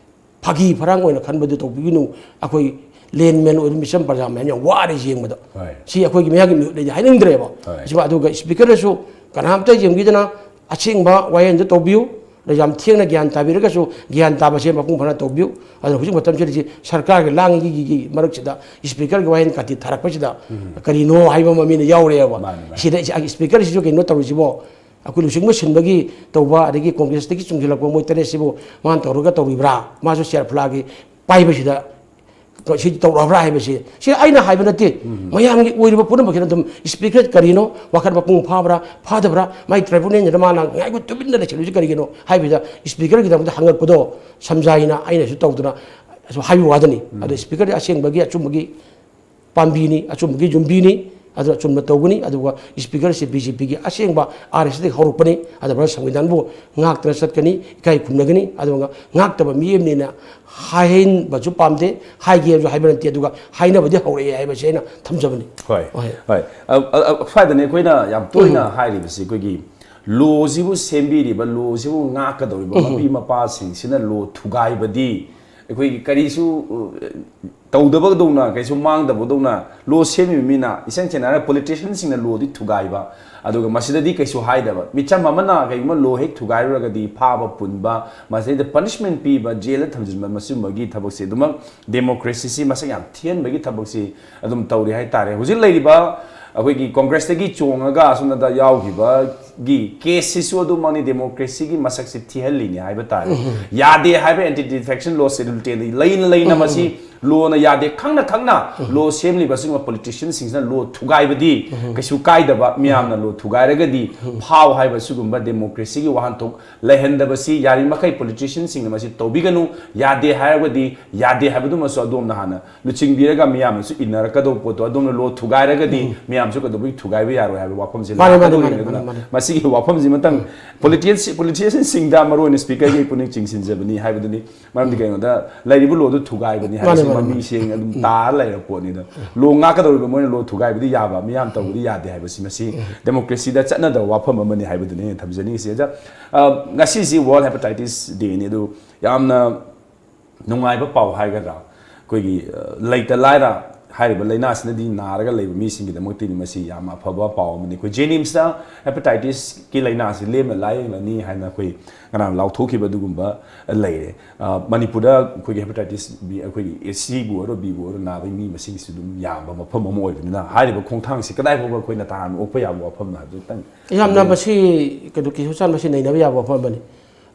ꯐꯥꯒꯤ ꯐꯔꯥꯡ ꯑꯣꯏꯅ ꯈꯟꯕꯗꯨ ꯇꯧꯕꯤꯒꯅꯨ꯫ ꯑꯩꯈꯣꯏ layman ꯑꯣꯏꯕ ꯃꯤꯆꯝ ꯄ꯭ꯔꯖꯥ ꯃꯌꯥꯝ ꯌꯥꯝ ꯋꯥꯔꯦ ꯌꯦꯡꯕꯗ꯫ ꯍꯣꯏ꯫ ꯁꯤ ꯑꯩꯈꯣꯏꯒꯤ ꯃꯤꯌꯥꯝꯒꯤ ꯃꯤꯍꯨꯠ ꯂꯩꯗꯤ ꯍꯥꯏꯅꯤꯡꯗ꯭ꯔꯦꯕ꯫ ꯍꯣꯏ꯫ ꯁꯤꯃ ꯑꯗꯨꯒ speakerꯗꯁꯨ ꯀꯅꯥꯝꯇ ꯌꯦꯡꯕꯤꯗꯅ ꯑꯁꯦꯡꯕ ꯋꯥꯌꯦꯜꯗ ꯇꯧꯕꯤꯌꯨ꯫ ꯑꯗ ꯌꯥꯝ ꯊꯦꯡꯅ ꯒ꯭ꯌꯥꯟ ꯇꯥꯕꯤꯔꯒꯁꯨ ꯒ꯭ꯌꯥꯟ ꯇꯥꯕꯁꯦ ꯃꯄꯨꯡ ꯐꯥꯅ ꯇꯧꯕꯤꯌꯨ꯫ ꯑꯗꯨꯅ ꯍꯧꯖꯤꯛ ꯃꯇꯝꯁꯤꯗ ꯁꯤ ꯁꯔꯀꯥꯔꯒꯤ ꯂꯥꯡꯉꯤꯒꯤ ꯃꯔꯛꯁꯤꯗ speakerꯒꯤ ꯋꯥꯍꯩ ꯀꯥꯇꯤ ꯊꯥꯔꯛꯄꯁꯤꯗ ꯀꯔꯤꯅꯣ ꯍꯥꯏꯕ ꯑꯃ ꯃꯤꯅ ꯌꯥꯎꯔꯦꯕ꯫ ꯃꯥꯅꯤ, ꯃꯥꯅꯤ꯫ ꯁꯤꯗ speakerꯁꯤꯁꯨ ꯀꯩꯅꯣ ꯇꯧꯔꯤꯁꯤꯕꯣ? ꯑꯩꯈꯣꯏ ꯂꯨꯆꯤꯡꯕ ꯁꯤꯟꯕꯒꯤ ꯇꯧꯕ, ꯑꯗꯒꯤ Congressꯇꯒꯤ ꯆꯨꯡꯁꯤꯜꯂꯛꯄ ꯃꯣꯏ ꯇꯔꯦꯠꯁꯤꯕꯨ ꯃꯥꯅ ꯇꯧꯔꯒ ꯇꯧꯔꯤꯕ꯭ꯔꯥ? ꯃꯥꯁꯨ ꯆꯤꯌꯥꯔ ꯐꯂꯥꯒꯤ ꯄꯥꯏꯕꯁꯤꯗ ꯁꯤ ꯇꯧꯔꯛꯑꯕ꯭ꯔꯥ ꯍꯥꯏꯕꯁꯤ, ꯁꯤ ꯑꯩꯅ ꯍꯥꯏꯕ ꯅꯠꯇꯦ꯫ ꯃꯌꯥꯝꯒꯤ ꯑꯣꯏꯔꯤꯕ ꯄꯨꯝꯅꯃꯛꯁꯤꯅ ꯑꯗꯨꯝ speaker ꯀꯔꯤꯅꯣ, ꯋꯥꯈꯜ ꯃꯄꯨꯡ ꯐꯥꯕ꯭ꯔꯥ, ꯐꯥꯗꯕ꯭ꯔꯥ, ꯃꯥꯏ tribunalꯁꯤꯗ ꯃꯥꯅ ꯉꯥꯏꯈꯣ ꯇꯨꯃꯤꯟꯅ ꯂꯩꯁꯤꯜꯂꯤꯁꯤ ꯀꯔꯤꯒꯤꯅꯣ ꯍꯥꯏꯕꯗ speakerꯒꯤꯗꯃꯛꯇ ꯍꯪꯉꯛꯄꯗꯣ ꯁꯝꯖꯥꯏꯅ ꯑꯩꯅꯁꯨ ꯇꯧꯗꯅ ꯑꯁꯨꯝ ꯍꯥꯏꯕ ꯋꯥꯗꯅꯤ꯫ ꯑꯗꯣ speakerꯗꯤ ꯑꯁꯦꯡꯕꯒꯤ, ꯑꯆꯨꯝꯕꯒꯤ ꯄꯥꯝꯕꯤꯅꯤ, ꯑꯆꯨꯝꯕꯒꯤ ꯌꯨꯝꯕꯤꯅꯤ꯫ ꯑꯗꯨꯅ ꯑꯆꯨꯝꯕ ꯇꯧꯒꯅꯤ꯫ ꯑꯗꯨꯒ speakerꯁꯤ BJPꯒꯤ ꯑꯁꯦꯡꯕ RSSꯗꯒꯤ ꯍꯧꯔꯛꯄꯅꯤ꯫ ꯑꯗꯨꯅ ꯚꯥꯔꯠ ꯁꯪꯕꯤꯙꯥꯟꯕꯨ ꯉꯥꯛꯇꯅ ꯆꯠꯀꯅꯤ, ꯏꯀꯥꯏ ꯈꯨꯝꯅꯒꯅꯤ꯫ ꯑꯗꯨꯒ ꯉꯥꯛꯇꯕ ꯃꯤ ꯑꯃꯅꯤꯅ ꯍꯥꯏꯍꯟꯕꯁꯨ ꯄꯥꯝꯗꯦ, ꯍꯥꯏꯒꯦ ꯍꯥꯏꯕꯁꯨ ꯍꯥꯏꯕ ꯅꯠꯇꯦ꯫ ꯑꯗꯨꯒ ꯍꯥꯏꯅꯕꯗꯤ ꯍꯧꯔꯛꯑꯦ ꯍꯥꯏꯕꯁꯤ ꯑꯩꯅ ꯊꯝꯖꯕꯅꯤ꯫ ꯍꯣꯏ, ꯍꯣꯏ꯫ ꯍꯣꯏ꯫ ꯑ, ꯑ, ꯑ, ꯁ꯭ꯋꯥꯏꯗꯅꯦ ꯑꯩꯈꯣꯏꯅ ꯌꯥꯝ ꯇꯣꯏꯅ ꯍꯥꯏꯔꯤꯕꯁꯤ, ꯑꯩꯈꯣꯏꯒꯤ lawꯁꯤꯕꯨ ꯁꯦꯝꯕꯤꯔꯤꯕ, lawꯁꯤꯕꯨ ꯉꯥꯛꯀꯗꯧꯔꯤꯕ ꯃꯄꯤ ꯃꯄꯥꯁꯤꯡꯁꯤꯅ law ꯊꯨꯒꯥꯏꯕꯗꯤ ꯑꯩꯈꯣꯏꯒꯤ ꯀꯔꯤꯁꯨ, ꯑ, ꯇꯧꯗꯕꯗꯧꯅ, ꯀꯩꯁꯨ ꯃꯥꯡꯗꯕꯗꯧꯅ law ꯁꯦꯝꯃꯤꯕ ꯃꯤꯅ, ꯏꯁꯦꯡ ꯁꯦꯡꯅ ꯍꯥꯏꯔꯒ politicianꯁꯤꯡꯅ lawꯗꯤ ꯊꯨꯒꯥꯏꯕ, ꯑꯗꯨꯒ ꯃꯁꯤꯗꯗꯤ ꯀꯩꯁꯨ ꯍꯥꯏꯗꯕ꯫ ꯃꯤꯆꯝ ꯑꯃꯅ ꯀꯩꯒꯨꯝꯕ law ꯍꯦꯛ ꯊꯨꯒꯥꯏꯔꯨꯔꯒꯗꯤ ꯐꯥꯕ ꯄꯨꯟꯕ, ꯃꯁꯤꯗꯩꯗ punishment ꯄꯤꯕ, jailꯗ ꯊꯝꯖꯤꯟꯕ, ꯃꯁꯤꯒꯨꯝꯕꯒꯤ ꯊꯕꯛꯁꯦ ꯑꯗꯨꯃꯛ democracyꯁꯤ ꯃꯁꯛ ꯌꯥꯝ ꯊꯤꯍꯟꯕꯒꯤ ꯊꯕꯛꯁꯤ ꯑꯗꯨꯝ ꯇꯧꯔꯤ ꯍꯥꯏꯇꯥꯔꯦ꯫ ꯍꯧꯖꯤꯛ ꯂꯩꯔꯤꯕ ꯑꯩꯈꯣꯏꯒꯤ ꯀꯣꯡꯒ꯭ꯔꯦꯁꯇꯒꯤ ꯆꯣꯡꯉꯒ ꯑꯁꯣꯝꯗ ꯌꯥꯎꯈꯤꯕꯒꯤ ꯀꯦꯁꯁꯤꯁꯨ ꯑꯗꯨꯃꯛꯅꯤ, ꯗꯦꯃꯣꯀ꯭ꯔꯦꯁꯤꯒꯤ ꯃꯁꯛꯁꯤ ꯊꯤꯍꯜꯂꯤꯅꯤ ꯍꯥꯏꯕ ꯇꯥꯔꯦ꯫ ꯌꯥꯗꯦ ꯍꯥꯏꯕ ꯑꯦꯟꯇꯤ ꯗꯤꯐꯦꯛꯁꯟ ꯂꯣ ꯁꯦꯗꯨꯜ ꯇꯦꯟꯗꯒꯤ ꯂꯩꯅ ꯂꯩꯅ ꯃꯁꯤ ꯂꯣꯅ ꯌꯥꯗꯦ ꯈꯪꯅ ꯈꯪꯅ ꯂꯣ ꯁꯦꯝꯂꯤꯕ ꯑꯁꯤꯒꯨꯝꯕ ꯄꯣꯂꯤꯇꯤꯁꯤꯌꯟꯁꯤꯡꯁꯤꯅ ꯂꯣ ꯊꯨꯒꯥꯏꯕꯗꯤ ꯀꯩꯁꯨ ꯀꯥꯏꯗꯕ, ꯃꯤꯌꯥꯝꯅ ꯂꯣ ꯊꯨꯒꯥꯏꯔꯒꯗꯤ ꯐꯥꯎ ꯍꯥꯏꯕ ꯁꯤꯒꯨꯝꯕ ꯗꯦꯃꯣꯀ꯭ꯔꯦꯁꯤꯒꯤ ꯋꯥꯍꯟꯊꯣꯛ ꯂꯩꯍꯟꯗꯕꯁꯤ ꯌꯥꯔꯤꯃꯈꯩ ꯄꯣꯂꯤꯇꯤꯁꯤꯌꯟꯁꯤꯡꯅ ꯃꯁꯤ ꯇꯧꯕꯤꯒꯅꯨ꯫ ꯌꯥꯗꯦ ꯍꯥꯏꯔꯒꯗꯤ ꯌꯥꯗꯦ ꯍꯥꯏꯕꯗꯨꯃꯁꯨ ꯑꯗꯣꯝꯅ ꯍꯥꯟꯅ ꯂꯨꯆꯤꯡꯕꯤꯔꯒ ꯃꯤꯌꯥꯝꯅꯁꯨ ꯏꯟꯅꯔꯛꯀꯗꯧꯕ ꯄꯣꯠꯇꯣ ꯑꯗꯣꯝꯅ ꯂꯣ ꯊꯨꯒꯥꯏꯔꯒꯗꯤ ꯃꯤꯌꯥꯝꯁꯨ ꯀꯩꯗꯧꯕꯒꯤ ꯊꯨꯒꯥꯏꯕ ꯌꯥꯔꯣꯏ ꯍꯥꯏꯕ ꯋꯥꯐꯝꯁꯦ ꯃꯥꯅꯦ, ꯃꯥꯅꯦ, ꯂꯥꯛꯀꯗꯧꯔꯤꯅꯤ꯫ ꯃꯥꯅꯦ, ꯑꯗꯨꯅ ꯃꯥꯅꯦ, ꯃꯥꯅꯦ꯫ ꯃꯁꯤꯒꯤ ꯋꯥꯐꯝꯁꯤꯃꯇꯪ ꯄꯣꯂꯤꯇꯤꯁꯤꯌꯟꯁꯤꯡꯗ, ꯃꯔꯨ ꯑꯣꯏꯅ ꯁ꯭ꯄꯤꯀꯔꯒꯤ ꯄꯨꯛꯅꯤꯡ ꯆꯤꯡꯁꯤꯟꯖꯕꯅꯤ꯫ ꯍꯥꯏꯕꯗꯨꯅꯤ꯫ ꯃꯔꯝꯗꯤ ꯀꯩꯅꯣꯗ ꯂꯩꯔꯤꯕ ꯂꯣꯗꯨ ꯊꯨꯒꯥꯏꯕꯅꯤ ꯃꯥꯅꯦ, ꯍꯥꯏꯕꯁꯤ ꯃꯥꯅꯦ, ꯃꯃꯤꯡ ꯃꯥꯅꯦ꯫ ꯁꯦꯡꯅ ꯑꯗꯨꯝ ꯇꯥꯔ ꯂꯩꯔꯕ ꯄꯣꯠꯅꯤꯗ꯫ ꯂꯣ ꯉꯥꯛꯀꯗꯧꯔꯤꯕ ꯃꯣꯏꯅ ꯂꯣ ꯊꯨꯒꯥꯏꯕꯗꯤ ꯌꯥꯕ, ꯃꯤꯌꯥꯝ ꯇꯧꯕꯗꯤ ꯌꯥꯗꯦ ꯍꯥꯏꯕꯁꯤ ꯃꯁꯤ ꯗꯦꯃꯣꯀ꯭ꯔꯦꯁꯤꯗ ꯆꯠꯅꯗꯕ ꯋꯥꯐꯝ ꯑꯃꯅꯤ ꯍꯥꯏꯕꯗꯨꯅꯤ ꯑꯩꯅ ꯊꯝꯖꯅꯤꯡꯉꯤꯁꯦ꯫ ꯑꯗ, ꯑ, ꯉꯁꯤꯁꯤ World Hepatitis Day ꯅꯤ꯫ ꯑꯗꯨ ꯌꯥꯝꯅ ꯅꯨꯡꯉꯥꯏꯕ ꯄꯥꯎ ꯍꯥꯏꯒꯗ꯭ꯔꯥ, ꯑꯩꯈꯣꯏꯒꯤ, ꯑ, ꯂꯩꯇ ꯂꯥꯏꯔ ꯍꯥꯏꯔꯤꯕ ꯂꯥꯏꯅꯥꯁꯤꯅꯗꯤ ꯅꯥꯔꯒ ꯂꯩꯕ ꯃꯤꯁꯤꯡꯒꯤꯗꯃꯛꯇꯗꯤ ꯃꯁꯤ ꯌꯥꯝ ꯑꯐꯕ ꯄꯥꯎ ꯑꯃꯅꯤ꯫ ꯑꯩꯈꯣꯏ ꯖꯦꯅꯤꯝꯁꯇ ꯍꯦꯄꯥꯇꯥꯏꯇꯤꯁꯀꯤ ꯂꯥꯏꯅꯥꯁꯤ ꯂꯦꯝꯅ ꯂꯥꯏꯌꯦꯡꯂꯅꯤ ꯍꯥꯏꯅ ꯑꯩꯈꯣꯏ ꯉꯔꯥꯡ ꯂꯥꯎꯊꯣꯛꯈꯤꯕ ꯑꯗꯨꯒꯨꯝꯕ ꯂꯩꯔꯦ꯫ ꯑ, ꯃꯅꯤꯄꯨꯔꯗ ꯑꯩꯈꯣꯏꯒꯤ ꯍꯦꯄꯥꯇꯥꯏꯇꯤꯁ ꯕꯤ, ꯑꯩꯈꯣꯏꯒꯤ ꯑꯦ ꯁꯤꯕꯨ ꯑꯣꯏꯔꯣ, ꯕꯤꯕꯨ ꯑꯣꯏꯔꯣ, ꯅꯥꯕꯒꯤ ꯃꯤ ꯃꯁꯤꯡꯁꯨ ꯑꯗꯨꯝ ꯌꯥꯝꯕ ꯃꯐꯝ ꯑꯃ ꯑꯣꯏꯕꯅꯤꯅ, ꯍꯥꯏꯔꯤꯕ ꯈꯣꯡꯊꯥꯡꯁꯤ ꯀꯗꯥꯏ ꯐꯥꯎꯕ ꯑꯩꯈꯣꯏꯅ ꯇꯔꯥꯝꯅ ꯑꯣꯛꯄ ꯌꯥꯕ ꯋꯥꯐꯝꯅꯣ ꯍꯥꯏꯕꯗꯨ ꯈꯤꯇꯪ ꯌꯥꯝꯅ ꯊꯝꯕꯤꯌꯨ꯫ ꯃꯁꯤ ꯀꯩꯅꯣ, ꯀꯦꯁꯣꯆꯥꯟ, ꯃꯁꯤ ꯅꯩꯅꯕ ꯌꯥꯕ ꯋꯥꯐꯝ ꯑꯃꯅꯤ꯫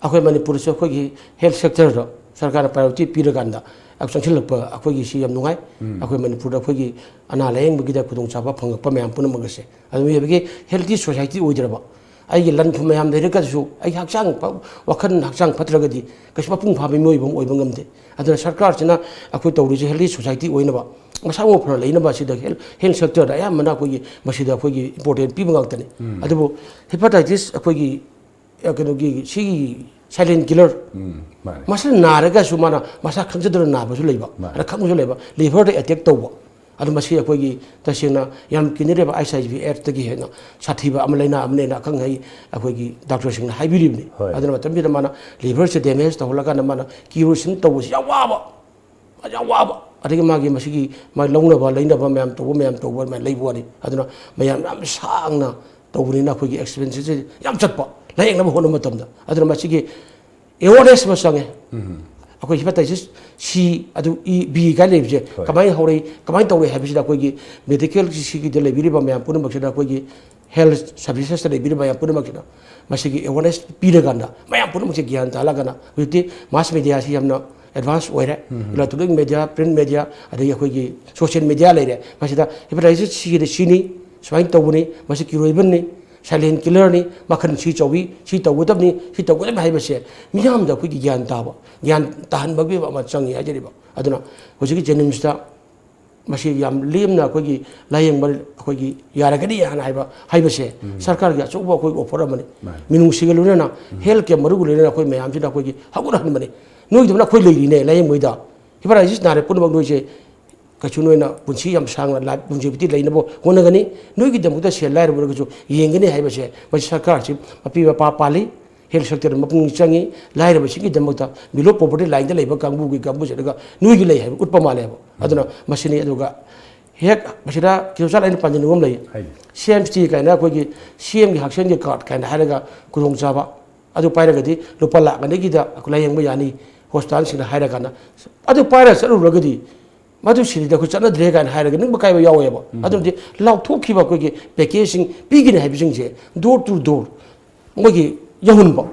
ꯑꯩꯈꯣꯏ ꯃꯅꯤꯄꯨꯔꯗꯁꯨ ꯑꯩꯈꯣꯏꯒꯤ ꯍꯦꯜꯊ ꯁꯦꯛꯇꯔꯗ ꯁꯔꯀꯥꯔꯅ ꯄ꯭ꯔꯥꯏꯌꯣꯔꯤꯇꯤ ꯄꯤꯔꯀꯥꯟꯗ ꯑꯩꯈꯣꯏ ꯆꯪꯁꯤꯜꯂꯛꯄ, ꯑꯩꯈꯣꯏꯒꯤ ꯁꯤ ꯌꯥꯝ ꯅꯨꯡꯉꯥꯏ꯫ ꯎꯝ꯫ ꯑꯩꯈꯣꯏ ꯃꯅꯤꯄꯨꯔꯗ ꯑꯩꯈꯣꯏꯒꯤ ꯑꯅꯥ ꯂꯥꯌꯦꯡꯕꯒꯤꯗ ꯈꯨꯗꯣꯡꯆꯥꯕ ꯐꯪꯉꯛꯄ ꯃꯌꯥꯝ ꯄꯨꯝꯅꯃꯛ ꯑꯁꯦ, ꯑꯗꯨ ꯃꯤꯑꯣꯏꯕꯒꯤ ꯍꯦꯜꯊꯤ ꯁꯣꯁꯥꯏꯇꯤ ꯑꯣꯏꯗ꯭ꯔꯕ, ꯑꯩꯒꯤ ꯂꯟ ꯊꯨꯝ ꯃꯌꯥꯝ ꯂꯩꯔꯒꯁꯨ ꯑꯩꯒꯤ ꯍꯛꯆꯥꯡ ꯐ-, ꯋꯥꯈꯜ ꯍꯛꯆꯥꯡ ꯐꯠꯇ꯭ꯔꯒꯗꯤ ꯀꯩꯁꯨ ꯃꯄꯨꯡ ꯐꯥꯕ ꯃꯤꯑꯣꯏꯕ ꯑꯃ ꯑꯣꯏꯕ ꯉꯝꯗꯦ꯫ ꯑꯗꯨꯅ ꯁꯔꯀꯥꯔꯁꯤꯅ ꯑꯩꯈꯣꯏ ꯇꯧꯔꯤꯁꯦ ꯍꯦꯜꯊꯤ ꯁꯣꯁꯥꯏꯇꯤ ꯑꯣꯏꯅꯕ, ꯃꯁꯥ ꯃꯎ ꯐꯅ ꯂꯩꯅꯕ ꯑꯁꯤꯗ ꯍꯦꯜꯊ, ꯍꯦꯜꯊ ꯁꯦꯛꯇꯔꯗ ꯑꯌꯥꯝꯕꯅ ꯑꯩꯈꯣꯏꯒꯤ ꯃꯁꯤꯗ ꯑꯩꯈꯣꯏꯒꯤ ꯏꯝꯄꯣꯔꯇꯦꯟ ꯄꯤꯕ ꯉꯥꯛꯇꯅꯤ꯫ ꯎꯝ꯫ ꯑꯗꯨꯕꯨ ꯍꯦꯄꯥꯇꯥꯏꯇꯤꯁ ꯑꯩꯈꯣꯏꯒꯤ ꯑ, ꯀꯩꯅꯣꯒꯤ, ꯁꯤꯒꯤ ꯁꯥꯏꯂꯦꯟ ꯀꯤꯂꯔ, ꯎꯝ, ꯃꯥꯅꯦ꯫ ꯃꯁꯤꯅ ꯅꯥꯔꯒꯁꯨ ꯃꯥꯅ ꯃꯁꯥ ꯈꯪꯖꯗꯅ ꯅꯥꯕꯁꯨ ꯂꯩꯕ, ꯃꯥꯅꯦ꯫ ꯑꯗ ꯈꯪꯕꯁꯨ ꯂꯩꯕ, ꯂꯤꯚꯔꯗ ꯑꯦꯇꯦꯛ ꯇꯧꯕ꯫ ꯑꯗꯣ ꯃꯁꯤ ꯑꯩꯈꯣꯏꯒꯤ ꯇꯁꯦꯡꯅ ꯌꯥꯝ ꯀꯤꯅꯔꯦꯕ, ꯑꯩꯆ ꯑꯥꯏ ꯚꯤ ꯑꯦꯗꯁꯇꯒꯤ ꯍꯦꯟꯅ ꯁꯥꯊꯤꯕ ꯑꯃ, ꯂꯥꯏꯅꯥ ꯑꯃꯅꯦꯅ ꯑꯈꯪ ꯑꯍꯩ ꯑꯩꯈꯣꯏꯒꯤ ꯗꯥꯛꯇꯔꯁꯤꯡꯅ ꯍꯥꯏꯕꯤꯔꯤꯕꯅꯤ꯫ ꯍꯣꯏ꯫ ꯑꯗꯨꯅ ꯃꯇꯝꯁꯤꯗ ꯃꯥꯅ ꯂꯤꯚꯔꯁꯦ ꯗꯦꯃꯦꯖ ꯇꯧꯍꯜꯂꯀꯥꯟꯗ ꯃꯥꯅ ꯀꯤꯔꯣꯁꯤꯟ ꯇꯧꯕꯁꯤ ꯌꯥꯝ ꯋꯥꯕ, ꯌꯥꯝ ꯋꯥꯕ꯫ ꯑꯗꯒꯤ ꯃꯥꯒꯤ ꯃꯁꯤꯒꯤ ꯃꯥꯒꯤ ꯂꯧꯅꯕ ꯂꯩꯅꯕ ꯃꯌꯥꯝ ꯇꯧꯕ, ꯃꯌꯥꯝ ꯇꯧꯕ ꯑꯗꯨꯃꯥꯏꯅ ꯂꯩꯕ ꯋꯥꯅꯤ꯫ ꯑꯗꯨꯅ ꯃꯌꯥꯝ ꯌꯥꯝ ꯁꯥꯡꯅ ꯇꯧꯕꯅꯤꯅ ꯑꯩꯈꯣꯏꯒꯤ ꯑꯦꯛꯁꯄꯦꯟꯁꯦꯁꯁꯦ ꯌꯥꯝ ꯆꯠꯄ, ꯂꯥꯌꯦꯡꯅꯕ ꯍꯣꯠꯅꯕ ꯃꯇꯝꯗ꯫ ꯑꯗꯨꯅ ꯃꯁꯤꯒꯤ ꯑꯦꯋꯥꯔꯅꯦꯁ ꯑꯃ ꯆꯪꯉꯦ꯫ ꯎꯝ꯫ ꯑꯩꯈꯣꯏ ꯍꯤꯄꯥꯇꯥꯏꯇꯤꯁ ꯁꯤ ꯑꯗꯨ ꯏ ꯕꯤ ꯀꯥꯏꯅ ꯂꯩꯕꯁꯦ ꯀꯃꯥꯏꯅ ꯍꯧꯔꯛꯏ, ꯀꯃꯥꯏꯅ ꯇꯧꯔꯛꯏ ꯍꯥꯏꯕꯁꯤꯗ ꯑꯩꯈꯣꯏꯒꯤ ꯃꯦꯗꯤꯀꯦꯜꯒꯤ ꯁꯤꯒꯤꯗ ꯂꯩꯕꯤꯔꯤꯕ ꯃꯌꯥꯝ ꯄꯨꯝꯅꯃꯛꯁꯤꯗ ꯑꯩꯈꯣꯏꯒꯤ ꯍꯦꯜꯊ ꯁꯔꯚꯤꯁꯦꯁꯇ ꯂꯩꯕꯤꯔꯤꯕ ꯃꯌꯥꯝ ꯄꯨꯝꯅꯃꯛꯁꯤꯗ ꯃꯁꯤꯒꯤ ꯑꯦꯋꯥꯔꯅꯦꯁ ꯄꯤꯔꯀꯥꯟꯗ ꯃꯌꯥꯝ ꯄꯨꯝꯅꯃꯛꯁꯦ ꯒ꯭ꯌꯥꯟ ꯇꯥꯍꯜꯂꯀꯥꯟꯗ, ꯍꯧꯖꯤꯛꯇꯤ ꯃꯥꯁ ꯃꯦꯗꯤꯌꯥꯁꯤ ꯌꯥꯝꯅ ꯑꯦꯗꯚꯥꯟꯁ ꯑꯣꯏꯔꯦ꯫ ꯏꯂꯦꯛꯇ꯭ꯔꯣꯅꯤꯛ ꯃꯦꯗꯤꯌꯥ, ꯄ꯭ꯔꯤꯟꯠ ꯃꯦꯗꯤꯌꯥ, ꯑꯗꯒꯤ ꯑꯩꯈꯣꯏꯒꯤ ꯁꯣꯁꯤꯌꯦꯜ ꯃꯦꯗꯤꯌꯥ ꯂꯩꯔꯦ꯫ ꯃꯁꯤꯗ ꯍꯤꯄꯥꯇꯥꯏꯇꯤꯁ ꯁꯤꯒꯤꯗꯤ ꯁꯤꯅꯤ, ꯁꯨꯃꯥꯏꯅ ꯇꯧꯕꯅꯤ, ꯃꯁꯤ ꯀꯤꯔꯣꯏꯕꯅꯤ, ꯁꯥꯏꯂꯦꯟ ꯀꯤꯂꯔꯅꯤ, ꯃꯈꯜ ꯁꯤ ꯆꯥꯎꯏ, ꯁꯤ ꯇꯧꯒꯗꯕꯅꯤ, ꯁꯤ ꯇꯧꯒꯗꯕꯅꯤ ꯍꯥꯏꯕꯁꯦ ꯃꯤꯌꯥꯝꯗ ꯑꯩꯈꯣꯏꯒꯤ ꯒ꯭ꯌꯥꯟ ꯇꯥꯕ, ꯒ꯭ꯌꯥꯟ ꯇꯥꯍꯟꯕꯒꯤ ꯑꯃ ꯆꯪꯉꯤ ꯍꯥꯏꯖꯔꯤꯕ꯫ ꯑꯗꯨꯅ ꯍꯧꯖꯤꯛꯀꯤ ꯖꯦꯅꯤꯝꯁꯇ ꯃꯁꯤ ꯌꯥꯝ ꯂꯦꯝꯅ ꯑꯩꯈꯣꯏꯒꯤ ꯂꯥꯌꯦꯡꯕ ꯑꯩꯈꯣꯏꯒꯤ ꯌꯥꯔꯒꯅꯤ ꯍꯥꯏꯅ ꯍꯥꯏꯕ ꯍꯥꯏꯕꯁꯦ ꯁꯔꯀꯥꯔꯒꯤ ꯑꯆꯧꯕ ꯑꯩꯈꯣꯏ ꯑꯣꯐꯔ ꯑꯃꯅꯤ꯫ ꯃꯤꯅꯨꯡꯁꯤꯒ ꯂꯣꯏꯅꯅ ꯍꯦꯜꯊ ꯀꯦꯝ ꯃꯔꯨꯒ ꯂꯣꯏꯅꯅ ꯑꯩꯈꯣꯏ ꯃꯌꯥꯝꯁꯤꯗ ꯑꯩꯈꯣꯏꯒꯤ ꯍꯧꯒꯠꯍꯟꯕꯅꯤ꯫ ꯅꯣꯏꯒꯤꯗꯃꯛ ꯑꯩꯈꯣꯏ ꯂꯩꯔꯤꯅꯦ ꯂꯥꯌꯦꯡꯕꯩꯗ꯫ ꯍꯤꯄꯥꯇꯥꯏꯇꯤꯁ ꯅꯥꯔꯦ ꯄꯨꯝꯅꯃꯛ ꯅꯣꯏꯁꯦ ꯀꯩꯁꯨ ꯅꯣꯏꯅ ꯄꯨꯟꯁꯤ ꯌꯥꯝ ꯁꯥꯡꯅ ꯂꯥꯏꯐ ꯂꯣꯟꯖꯦꯕꯤꯇꯤ ꯂꯩꯅꯕ ꯍꯣꯠꯅꯒꯅꯤ꯫ ꯅꯣꯏꯒꯤꯗꯃꯛꯇ ꯁꯦꯜ ꯂꯥꯏꯔꯕ ꯑꯣꯏꯔꯒꯁꯨ ꯌꯦꯡꯒꯅꯤ ꯍꯥꯏꯕꯁꯦ ꯃꯁꯤ ꯁꯔꯀꯥꯔꯁꯤ ꯃꯄꯤ ꯃꯄꯥ ꯄꯥꯜꯂꯤ꯫ ꯍꯦꯜꯊ ꯁꯦꯛꯇꯔꯗ ꯃꯄꯨꯛꯅꯤꯡ ꯆꯪꯉꯤ꯫ ꯂꯥꯏꯔꯕꯁꯤꯡꯒꯤꯗꯃꯛꯇ ꯕꯤꯂꯣ ꯄꯣꯚꯔꯇꯤ ꯂꯥꯏꯟꯗ ꯂꯩꯕ ꯀꯥꯡꯕꯨꯒꯤ ꯀꯥꯡꯕꯨꯁꯤꯗꯒ ꯅꯣꯏꯒꯤ ꯂꯩ ꯍꯥꯏꯕ ꯎꯠꯄ ꯃꯥꯜꯂꯦꯕ꯫ ꯑꯗꯨꯅ ꯃꯁꯤꯅꯤ꯫ ꯑꯗꯨꯒ ꯍꯦꯛ ꯃꯁꯤꯗ ꯈꯤꯇꯪ ꯆꯥꯅ ꯑꯩꯅ ꯄꯟꯖꯅꯤꯡꯕ ꯑꯃ ꯂꯩ꯫ ꯁꯤ ꯑꯦꯝ ꯁꯤ ꯇꯤ ꯀꯥꯏꯅ ꯑꯩꯈꯣꯏꯒꯤ ꯁꯤ ꯑꯦꯝꯒꯤ ꯍꯛꯁꯦꯜꯒꯤ ꯀꯥꯔꯗ ꯀꯥꯏꯅ ꯍꯥꯏꯔꯒ ꯈꯨꯗꯣꯡꯆꯥꯕ ꯑꯗꯨ ꯄꯥꯏꯔꯒꯗꯤ ꯂꯨꯄꯥ ꯂꯥꯛ ꯑꯅꯤꯒꯤꯗ ꯑꯩꯈꯣꯏ ꯂꯥꯌꯦꯡꯕ ꯌꯥꯅꯤ ꯍꯣꯁꯄꯤꯇꯥꯜꯁꯤꯡꯗ ꯍꯥꯏꯔꯀꯥꯟꯗ꯫ ꯑꯗꯨ ꯄꯥꯏꯔ ꯆꯠꯂꯨꯔꯒꯗꯤ ꯃꯗꯨ ꯁꯤꯗꯗꯤ ꯑꯩꯈꯣꯏ ꯆꯠꯅꯗ꯭ꯔꯦ ꯀꯥꯏꯅ ꯍꯥꯏꯔꯒ ꯅꯤꯡꯕ ꯀꯥꯏꯕ ꯌꯥꯎꯋꯦꯕ꯫ ꯑꯗꯨꯅꯗꯤ ꯂꯥꯎꯊꯣꯛꯈꯤꯕ ꯑꯩꯈꯣꯏꯒꯤ ꯄꯦꯀꯦꯖꯁꯤꯡ ꯄꯤꯒꯅꯤ ꯍꯥꯏꯕꯁꯤꯡꯁꯦ ꯗꯣꯔ ꯇꯨ ꯗꯣꯔ ꯃꯣꯏꯒꯤ ꯌꯧꯍꯟꯕ꯫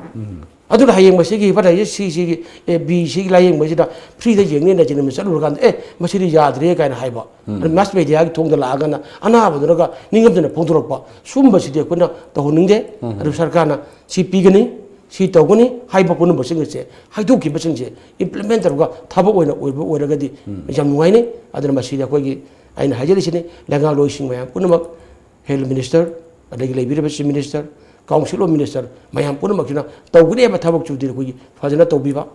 ꯑꯗꯨꯅ ꯍꯌꯦꯡ ꯃꯁꯤꯒꯤ ꯍꯤꯄꯥꯇꯥꯏꯇꯤꯁ ꯁꯤ ꯁꯤꯒꯤ ꯑꯦ ꯕꯤ ꯁꯤꯒꯤ ꯂꯥꯌꯦꯡꯕꯁꯤꯗ ꯐ꯭ꯔꯤꯗ ꯌꯦꯡꯅꯦꯅ ꯖꯦꯅꯤꯝꯁ ꯆꯠꯂꯨꯔꯀꯥꯟꯗ ꯑꯦ ꯃꯁꯤꯗꯤ ꯌꯥꯗ꯭ꯔꯦ ꯀꯥꯏꯅ ꯍꯥꯏꯕ꯫ ꯑꯗꯨ ꯃꯥꯁ ꯃꯦꯗꯤꯌꯥꯒꯤ ꯊꯣꯡꯗ ꯂꯥꯛꯑꯒꯅ ꯑꯅꯥꯕꯗꯨꯅꯒ ꯅꯤꯡꯉꯝꯗꯅ ꯐꯣꯡꯗꯣꯔꯛꯄ ꯁꯨꯝꯕꯁꯤꯗꯤ ꯑꯩꯈꯣꯏꯅ ꯇꯧꯍꯟꯅꯤꯡꯗꯦ꯫ ꯑꯗꯨ ꯁꯔꯀꯥꯔꯅ ꯁꯤ ꯄꯤꯒꯅꯤ, ꯁꯤ ꯇꯧꯒꯅꯤ ꯍꯥꯏꯕ ꯄꯨꯝꯅꯃꯛꯁꯤꯡ ꯑꯁꯦ ꯍꯥꯏꯗꯣꯛꯈꯤꯕꯁꯤꯡꯁꯦ ꯏꯝꯄ꯭ꯂꯤꯃꯦꯟ ꯇꯧꯔꯒ ꯊꯕꯛ ꯑꯣꯏꯅ ꯑꯣꯏꯕ ꯑꯣꯏꯔꯒꯗꯤ ꯌꯥꯝ ꯅꯨꯡꯉꯥꯏꯅꯤ꯫ ꯑꯗꯨꯅ ꯃꯁꯤꯗꯤ ꯑꯩꯈꯣꯏꯒꯤ ꯑꯩꯅ ꯍꯥꯏꯖꯔꯤꯁꯤꯅꯤ, ꯂꯩꯉꯥꯛꯂꯣꯏꯁꯤꯡ ꯃꯌꯥꯝ ꯄꯨꯝꯅꯃꯛ, ꯍꯦꯜꯊ ꯃꯤꯅꯤꯁꯇꯔ, ꯑꯗꯒꯤ ꯂꯩꯕꯤꯔꯤꯕ chief minister, council of minister ꯃꯌꯥꯝ ꯄꯨꯝꯅꯃꯛꯁꯤꯅ ꯇꯧꯒꯅꯤ ꯍꯥꯏꯕ ꯊꯕꯛꯇꯨꯗꯤ ꯑꯩꯈꯣꯏꯒꯤ ꯐꯖꯅ ꯇꯧꯕꯤꯕ,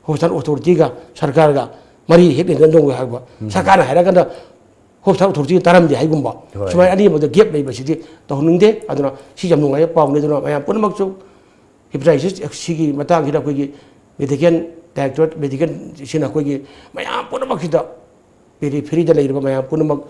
ꯍꯣꯁꯄꯤꯇꯥꯜ ꯑꯣꯊꯣꯔꯤꯇꯤꯒ ꯁꯔꯀꯥꯔꯒ ꯃꯔꯤ ꯍꯦꯛ ꯂꯩꯅꯗꯧꯕ ꯍꯥꯏꯕ, ꯁꯔꯀꯥꯔꯅ ꯍꯥꯏꯔꯀꯥꯟꯗ ꯍꯣꯁꯄꯤꯇꯥꯜ ꯑꯣꯊꯣꯔꯤꯇꯤꯅ ꯇꯥꯔꯝꯗꯦ ꯍꯥꯏꯒꯨꯝꯕ, ꯁꯨꯃꯥꯏꯅ ꯑꯅꯤꯃꯛꯇ ꯒꯦꯞ ꯂꯩꯕꯁꯤꯗꯤ ꯇꯧꯍꯟꯅꯤꯡꯗꯦ꯫ ꯑꯗꯨꯅ ꯁꯤ ꯌꯥꯝ ꯅꯨꯡꯉꯥꯏꯕ ꯄꯥꯎꯅꯤ꯫ ꯑꯗꯨꯅ ꯃꯌꯥꯝ ꯄꯨꯝꯅꯃꯛꯁꯨ ꯍꯤꯄꯥꯇꯥꯏꯇꯤꯁ ꯁꯤꯒꯤ ꯃꯇꯥꯡꯁꯤꯗ ꯑꯩꯈꯣꯏꯒꯤ ꯃꯦꯗꯤꯀꯦꯜ ꯗꯥꯏꯔꯦꯛꯇꯣꯔꯦꯠ, ꯃꯦꯗꯤꯀꯦꯜꯁꯤꯅ ꯑꯩꯈꯣꯏꯒꯤ ꯃꯌꯥꯝ ꯄꯨꯝꯅꯃꯛꯁꯤꯗ, ꯄꯦꯔꯤꯐꯦꯔꯤꯗ ꯂꯩꯔꯤꯕ ꯃꯌꯥꯝ ꯄꯨꯝꯅꯃꯛ,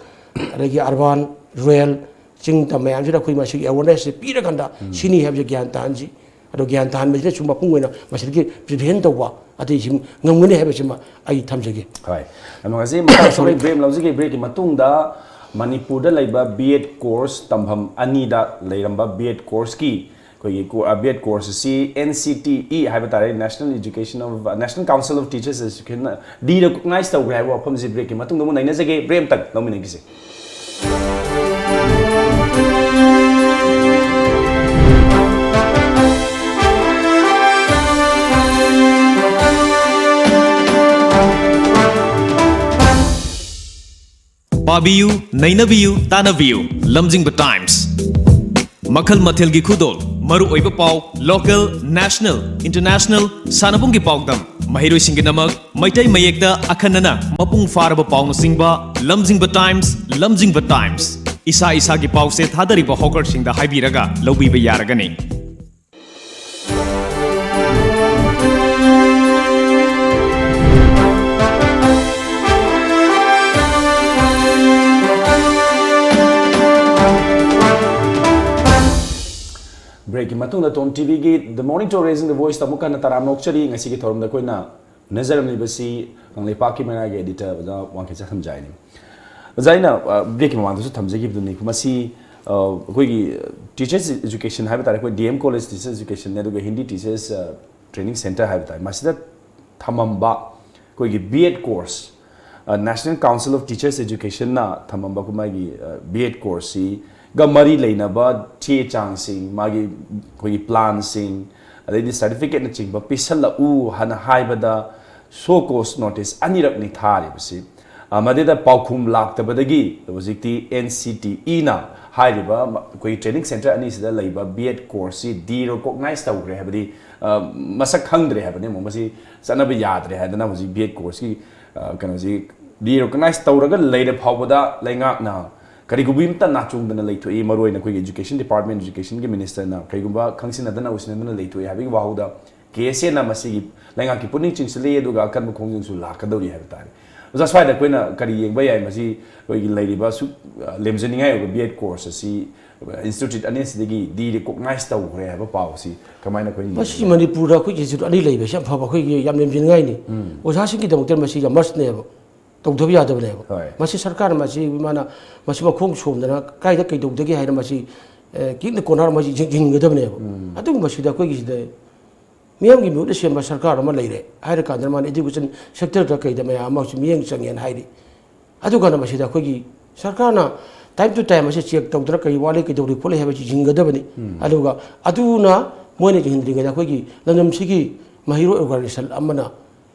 ꯑꯗꯒꯤ ꯑꯔꯕꯥꯟ, ꯔꯨꯔꯦꯜ, ꯆꯤꯡ ꯇꯝ ꯃꯌꯥꯝꯁꯤꯗ ꯑꯩꯈꯣꯏ ꯃꯁꯤꯒꯤ ꯑꯦꯋꯥꯔꯅꯦꯁꯁꯦ ꯄꯤꯔꯀꯥꯟꯗ ꯁꯤꯅꯤ ꯍꯥꯏꯕꯁꯦ ꯒ꯭ꯌꯥꯟ ꯇꯥꯍꯟꯁꯤ꯫ ꯑꯗꯣ ꯒ꯭ꯌꯥꯟ ꯇꯥꯍꯟꯕꯁꯤꯅꯁꯨ ꯃꯄꯨꯡ ꯑꯣꯏꯅ ꯃꯁꯤꯗꯒꯤ ꯄ꯭ꯔꯤꯚꯦꯟ ꯇꯧꯕ, ꯑꯇꯩꯁꯤꯡ ꯉꯝꯒꯅꯤ ꯍꯥꯏꯕꯁꯤꯃ ꯑꯩ ꯊꯝꯖꯒꯦ꯫ ꯍꯣꯏ꯫ ꯑꯗꯣ ꯉꯁꯤ ꯃꯇꯥꯡ ꯁꯣꯔꯤ, ꯕ꯭ꯔꯦꯛ ꯂꯧꯖꯒꯦ꯫ ꯕ꯭ꯔꯦꯛꯀꯤ ꯃꯇꯨꯡꯗ ꯃꯅꯤꯄꯨꯔꯗ ꯂꯩꯕ ꯕꯤ ꯑꯦꯗ ꯀꯣꯔꯁ ꯇꯝꯐꯝ ꯑꯅꯤꯗ ꯂꯩꯔꯝꯕ ꯕꯤ ꯑꯦꯗ ꯀꯣꯔꯁꯀꯤ ꯑꯩꯈꯣꯏꯒꯤ ꯀꯣ-, ꯑ, ꯕꯤ ꯑꯦꯗ ꯀꯣꯔꯁ ꯑꯁꯤ ꯑꯦꯟ ꯁꯤ ꯇꯤ ꯏ ꯍꯥꯏꯕ ꯇꯥꯔꯦ, National Education of, National Council of Teachers Education ꯗ ꯗꯤꯔꯦꯀꯣꯛꯅꯥꯏꯁ ꯇꯧꯈ꯭ꯔꯦ ꯍꯥꯏꯕ ꯋꯥꯐꯝꯁꯤ ꯕ꯭ꯔꯦꯛꯀꯤ ꯃꯇꯨꯡꯗ ꯑꯃꯨꯛ ꯅꯩꯅꯖꯒꯦ꯫ ꯕ꯭ꯔꯦꯛ ꯑꯝꯇꯪ ꯂꯧꯃꯤꯟꯅꯈꯤꯁꯦ꯫ ꯄꯥꯕꯤꯌꯨ, ꯅꯩꯅꯕꯤꯌꯨ, ꯇꯥꯟꯅꯕꯤꯌꯨ꯫ ꯂꯝꯖꯤꯡꯕ ꯇꯥꯏꯝꯁ꯫ ꯃꯈꯜ ꯃꯊꯦꯜꯒꯤ ꯈꯨꯗꯣꯜ, ꯃꯔꯨꯑꯣꯏꯕ ꯄꯥꯎ, ꯂꯣꯀꯦꯜ, ꯅꯦꯁꯅꯦꯜ, ꯏꯟꯇꯔꯅꯦꯁꯅꯦꯜ, ꯁꯥꯟꯅꯕꯨꯡꯒꯤ ꯄꯥꯎꯗꯝ, ꯃꯍꯩꯔꯣꯏꯁꯤꯡꯒꯤꯗꯃꯛ ꯃꯩꯇꯩ ꯃꯌꯦꯛꯇ ꯑꯈꯟꯅꯅ ꯃꯄꯨꯡ ꯐꯥꯔꯕ ꯄꯥꯎꯅꯆꯤꯡꯕ꯫ ꯂꯝꯖꯤꯡꯕ ꯇꯥꯏꯝꯁ, ꯂꯝꯖꯤꯡꯕ ꯇꯥꯏꯝꯁ꯫ ꯏꯁꯥ ꯏꯁꯥꯒꯤ ꯄꯥꯎꯁꯦ ꯊꯥꯗꯔꯤꯕ ꯍꯣꯀꯔꯁꯤꯡꯗ ꯍꯥꯏꯕꯤꯔꯒ ꯂꯧꯕꯤꯕ ꯌꯥꯔꯒꯅꯤ꯫ ꯕ꯭ꯔꯦꯛꯀꯤ ꯃꯇꯨꯡꯗ ꯇꯣꯝ ꯇꯤ ꯚꯤꯒꯤ The Morning Tour Raising the Voice ꯇ ꯑꯃꯨꯛ ꯍꯟꯅ ꯇꯔꯥꯝꯅ ꯑꯣꯛꯆꯔꯤ꯫ ꯉꯁꯤꯒꯤ ꯊꯧꯔꯝꯗ ꯑꯩꯈꯣꯏꯅ ꯎꯅꯖꯔꯝꯂꯤꯕꯁꯤ ꯀꯪꯂꯩꯄꯥꯛꯀꯤ ꯃꯩꯔꯥꯒꯤ ꯑꯦꯗꯤꯇꯔ ꯑꯣꯖꯥ ꯋꯥꯡꯈꯩ ꯆꯥꯊꯝꯖꯥꯏꯅꯤ꯫ ꯑꯣꯖꯥ, ꯑꯩꯅ, ꯑ, ꯕ꯭ꯔꯦꯛꯀꯤ ꯃꯃꯥꯡꯗꯁꯨ ꯊꯝꯖꯈꯤꯕꯗꯨꯅꯤ, ꯃꯁꯤ, ꯑ, ꯑꯩꯈꯣꯏꯒꯤ ꯇꯤꯆꯔꯁ ꯏꯖꯨꯀꯦꯁꯟ ꯍꯥꯏꯕ ꯇꯥꯔꯦ, ꯑꯩꯈꯣꯏ ꯗꯤ ꯑꯦꯝ ꯀꯣꯂꯦꯖ ꯇꯤꯆꯔꯁ ꯏꯖꯨꯀꯦꯁꯟꯅꯦ, ꯑꯗꯨꯒ ꯍꯤꯟꯗꯤ ꯇꯤꯆꯔꯁ, ꯑ, ꯇ꯭ꯔꯦꯅꯤꯡ ꯁꯦꯟꯇꯔ ꯍꯥꯏꯕ ꯇꯥꯔꯦ, ꯃꯁꯤꯗ ꯊꯝꯃꯝꯕ ꯑꯩꯈꯣꯏꯒꯤ ꯕꯤ ꯑꯦꯗ ꯀꯣꯔꯁ, ꯑ, National Council of Teachers Education ꯅ ꯊꯝꯃꯝꯕ ꯑꯩꯈꯣꯏ ꯃꯥꯒꯤ, ꯑ, ꯕꯤ ꯑꯦꯗ ꯀꯣꯔꯁꯁꯤꯒ ꯃꯔꯤ ꯂꯩꯅꯕ ꯆꯦ ꯆꯥꯡꯁꯤꯡ, ꯃꯥꯒꯤ ꯑꯩꯈꯣꯏꯒꯤ ꯄ꯭ꯂꯥꯟꯁꯤꯡ, ꯑꯗꯩꯗꯤ ꯁꯥꯔꯇꯤꯐꯤꯀꯦꯠꯅꯆꯤꯡꯕ ꯄꯤꯁꯜꯂꯛꯎ ꯍꯥꯏꯅ ꯍꯥꯏꯕꯗ ꯁꯣ ꯀꯣꯁ ꯅꯣꯇꯤꯁ ꯑꯅꯤꯔꯛꯅꯤ ꯊꯥꯔꯤꯕꯁꯤ꯫ ꯑ, ꯃꯗꯨꯗ ꯄꯥꯎꯈꯨꯝ ꯂꯥꯛꯇꯕꯗꯒꯤ ꯍꯧꯖꯤꯛꯇꯤ ꯑꯦꯟ ꯁꯤ ꯇꯤ ꯏꯅ ꯍꯥꯏꯔꯤꯕ ꯃ-, ꯑꯩꯈꯣꯏꯒꯤ ꯇ꯭ꯔꯦꯅꯤꯡ ꯁꯦꯟꯇꯔ ꯑꯅꯤꯁꯤꯗ ꯂꯩꯕ ꯕꯤ ꯑꯦꯗ ꯀꯣꯔꯁꯁꯤ ꯗꯤꯔꯦꯀꯣꯛꯅꯥꯏꯁ ꯇꯧꯈ꯭ꯔꯦ, ꯍꯥꯏꯕꯗꯤ, ꯑ, ꯃꯁꯛ ꯈꯪꯗ꯭ꯔꯦ ꯍꯥꯏꯕꯅꯤ꯫ ꯑꯃꯨꯛ ꯃꯁꯤ ꯆꯠꯅꯕ ꯌꯥꯗ꯭ꯔꯦ ꯍꯥꯏꯗꯅ ꯍꯧꯖꯤꯛ ꯕꯤ ꯑꯦꯗ ꯀꯣꯔꯁꯀꯤ, ꯑ, ꯀꯩꯅꯣꯁꯤ ꯗꯤꯔꯦꯀꯣꯛꯅꯥꯏꯁ ꯇꯧꯔꯒ ꯂꯩꯔ ꯐꯥꯎꯕꯗ ꯂꯩꯉꯥꯛꯅ ꯀꯔꯤꯒꯨꯝꯕ ꯑꯃꯠꯇ ꯅꯥꯆꯣꯡꯗꯅ ꯂꯩꯊꯣꯛꯏ꯫ ꯃꯔꯨꯑꯣꯏꯅ ꯑꯩꯈꯣꯏꯒꯤ ꯏꯖꯨꯀꯦꯁꯟ ꯗꯤꯄꯥꯔꯠꯃꯦꯟ, ꯏꯖꯨꯀꯦꯁꯟꯒꯤ ꯃꯤꯅꯤꯁꯇꯔꯅ ꯀꯔꯤꯒꯨꯝꯕ ꯈꯪꯁꯤꯟꯅꯗꯅ ꯎꯁꯤꯟꯅꯗꯅ ꯂꯩꯊꯣꯛꯏ ꯍꯥꯏꯕꯒꯤ ꯋꯥꯍꯧꯗ ꯀꯦ ꯑꯦꯁ ꯑꯦꯅ ꯃꯁꯤꯒꯤ ꯂꯩꯉꯥꯛꯀꯤ ꯄꯨꯛꯅꯤꯡ ꯆꯤꯡꯁꯤꯜꯂꯤ, ꯑꯗꯨꯒ ꯑꯀꯟꯕ ꯈꯣꯡꯖꯪꯁꯨ ꯂꯥꯛꯀꯗꯧꯔꯤ ꯍꯥꯏꯕ ꯇꯥꯔꯦ꯫ ꯑꯣꯖꯥ, ꯁ꯭ꯋꯥꯏꯗ ꯑꯩꯈꯣꯏꯅ ꯀꯔꯤ ꯌꯦꯡꯕ ꯌꯥꯏ? ꯃꯁꯤ ꯑꯩꯈꯣꯏꯒꯤ ꯂꯩꯔꯤꯕ ꯑꯁꯨꯛ, ꯑ, ꯂꯦꯝꯖꯅꯤꯡꯉꯥꯏ ꯑꯣꯏꯕ B.Ed course ꯑꯁꯤ institute ꯑꯅꯤꯁꯤꯗꯒꯤ de-recognize ꯇꯧꯈ꯭ꯔꯦ ꯍꯥꯏꯕ ꯄꯥꯎ ꯑꯁꯤ ꯀꯃꯥꯏꯅ ꯑꯩꯈꯣꯏꯅ ꯃꯁꯤ ꯌꯦꯡꯒꯗꯒꯦ? ꯃꯅꯤꯄꯨꯔꯗ ꯑꯩꯈꯣꯏꯒꯤ institute ꯑꯅꯤ ꯂꯩꯕꯁꯤ ꯌꯥꯝ ꯐꯕ, ꯑꯩꯈꯣꯏꯒꯤ ꯌꯥꯝ ꯂꯦꯝꯖꯅꯤꯡꯉꯥꯏꯅꯤ꯫ ꯑꯣꯖꯥꯁꯤꯡꯒꯤꯗꯃꯛꯇ ꯃꯁꯤ ꯌꯥꯝ must-ꯅꯦꯕ, ꯇꯧꯗꯕ ꯌꯥꯗꯕꯅꯦꯕ꯫ ꯍꯣꯏ꯫ ꯃꯁꯤ ꯁꯔꯀꯥꯔꯅ ꯃꯁꯤ ꯃꯥꯅ ꯃꯁꯤ ꯃꯈꯣꯡ ꯁꯣꯝꯗꯅ ꯀꯥꯏꯗ ꯀꯩꯗꯧꯗꯒꯦ ꯍꯥꯏꯅ ꯃꯁꯤ, ꯑꯦ, ꯀꯤꯠꯅ ꯀꯣꯟꯅꯔ ꯃꯁꯤ ꯌꯦꯡ-, ꯌꯦꯡꯒꯗꯕꯅꯦꯕ꯫ ꯑꯗꯨꯒꯨꯝꯕꯁꯤꯗ ꯑꯩꯈꯣꯏꯒꯤꯁꯤꯗ ꯃꯤꯌꯥꯝꯒꯤ ꯃꯤꯍꯨꯠꯅ ꯁꯦꯝꯕ ꯁꯔꯀꯥꯔ ꯑꯃ ꯂꯩꯔꯦ ꯍꯥꯏꯔ ꯀꯥꯟꯗ ꯃꯥꯅ education sector-ꯗ ꯀꯩꯗ ꯃꯌꯥꯝ ꯑꯃꯁꯨ ꯃꯤꯠꯌꯦꯡ ꯆꯪꯉꯦꯅ ꯍꯥꯏꯔꯤ꯫ ꯑꯗꯨꯀꯥꯟꯗ ꯃꯁꯤꯗ ꯑꯩꯈꯣꯏꯒꯤ ꯁꯔꯀꯥꯔꯅ time to time ꯑꯁꯤ check ꯇꯧꯗꯅ ꯀꯔꯤ ꯋꯥꯠꯂꯤ, ꯀꯩꯗꯧꯔꯤ ꯈꯣꯠꯂꯤ ꯍꯥꯏꯕꯁꯤ ꯌꯦꯡꯒꯗꯕꯅꯤ꯫ ꯑꯗꯨꯒ ꯑꯗꯨꯅ ꯃꯣꯏꯅ ꯌꯦꯡꯍꯟꯗ꯭ꯔꯤꯉꯩꯗ ꯑꯩꯈꯣꯏꯒꯤ ꯂꯝꯗꯝꯁꯤꯒꯤ ꯃꯍꯩꯔꯣꯏ organization ꯑꯃꯅ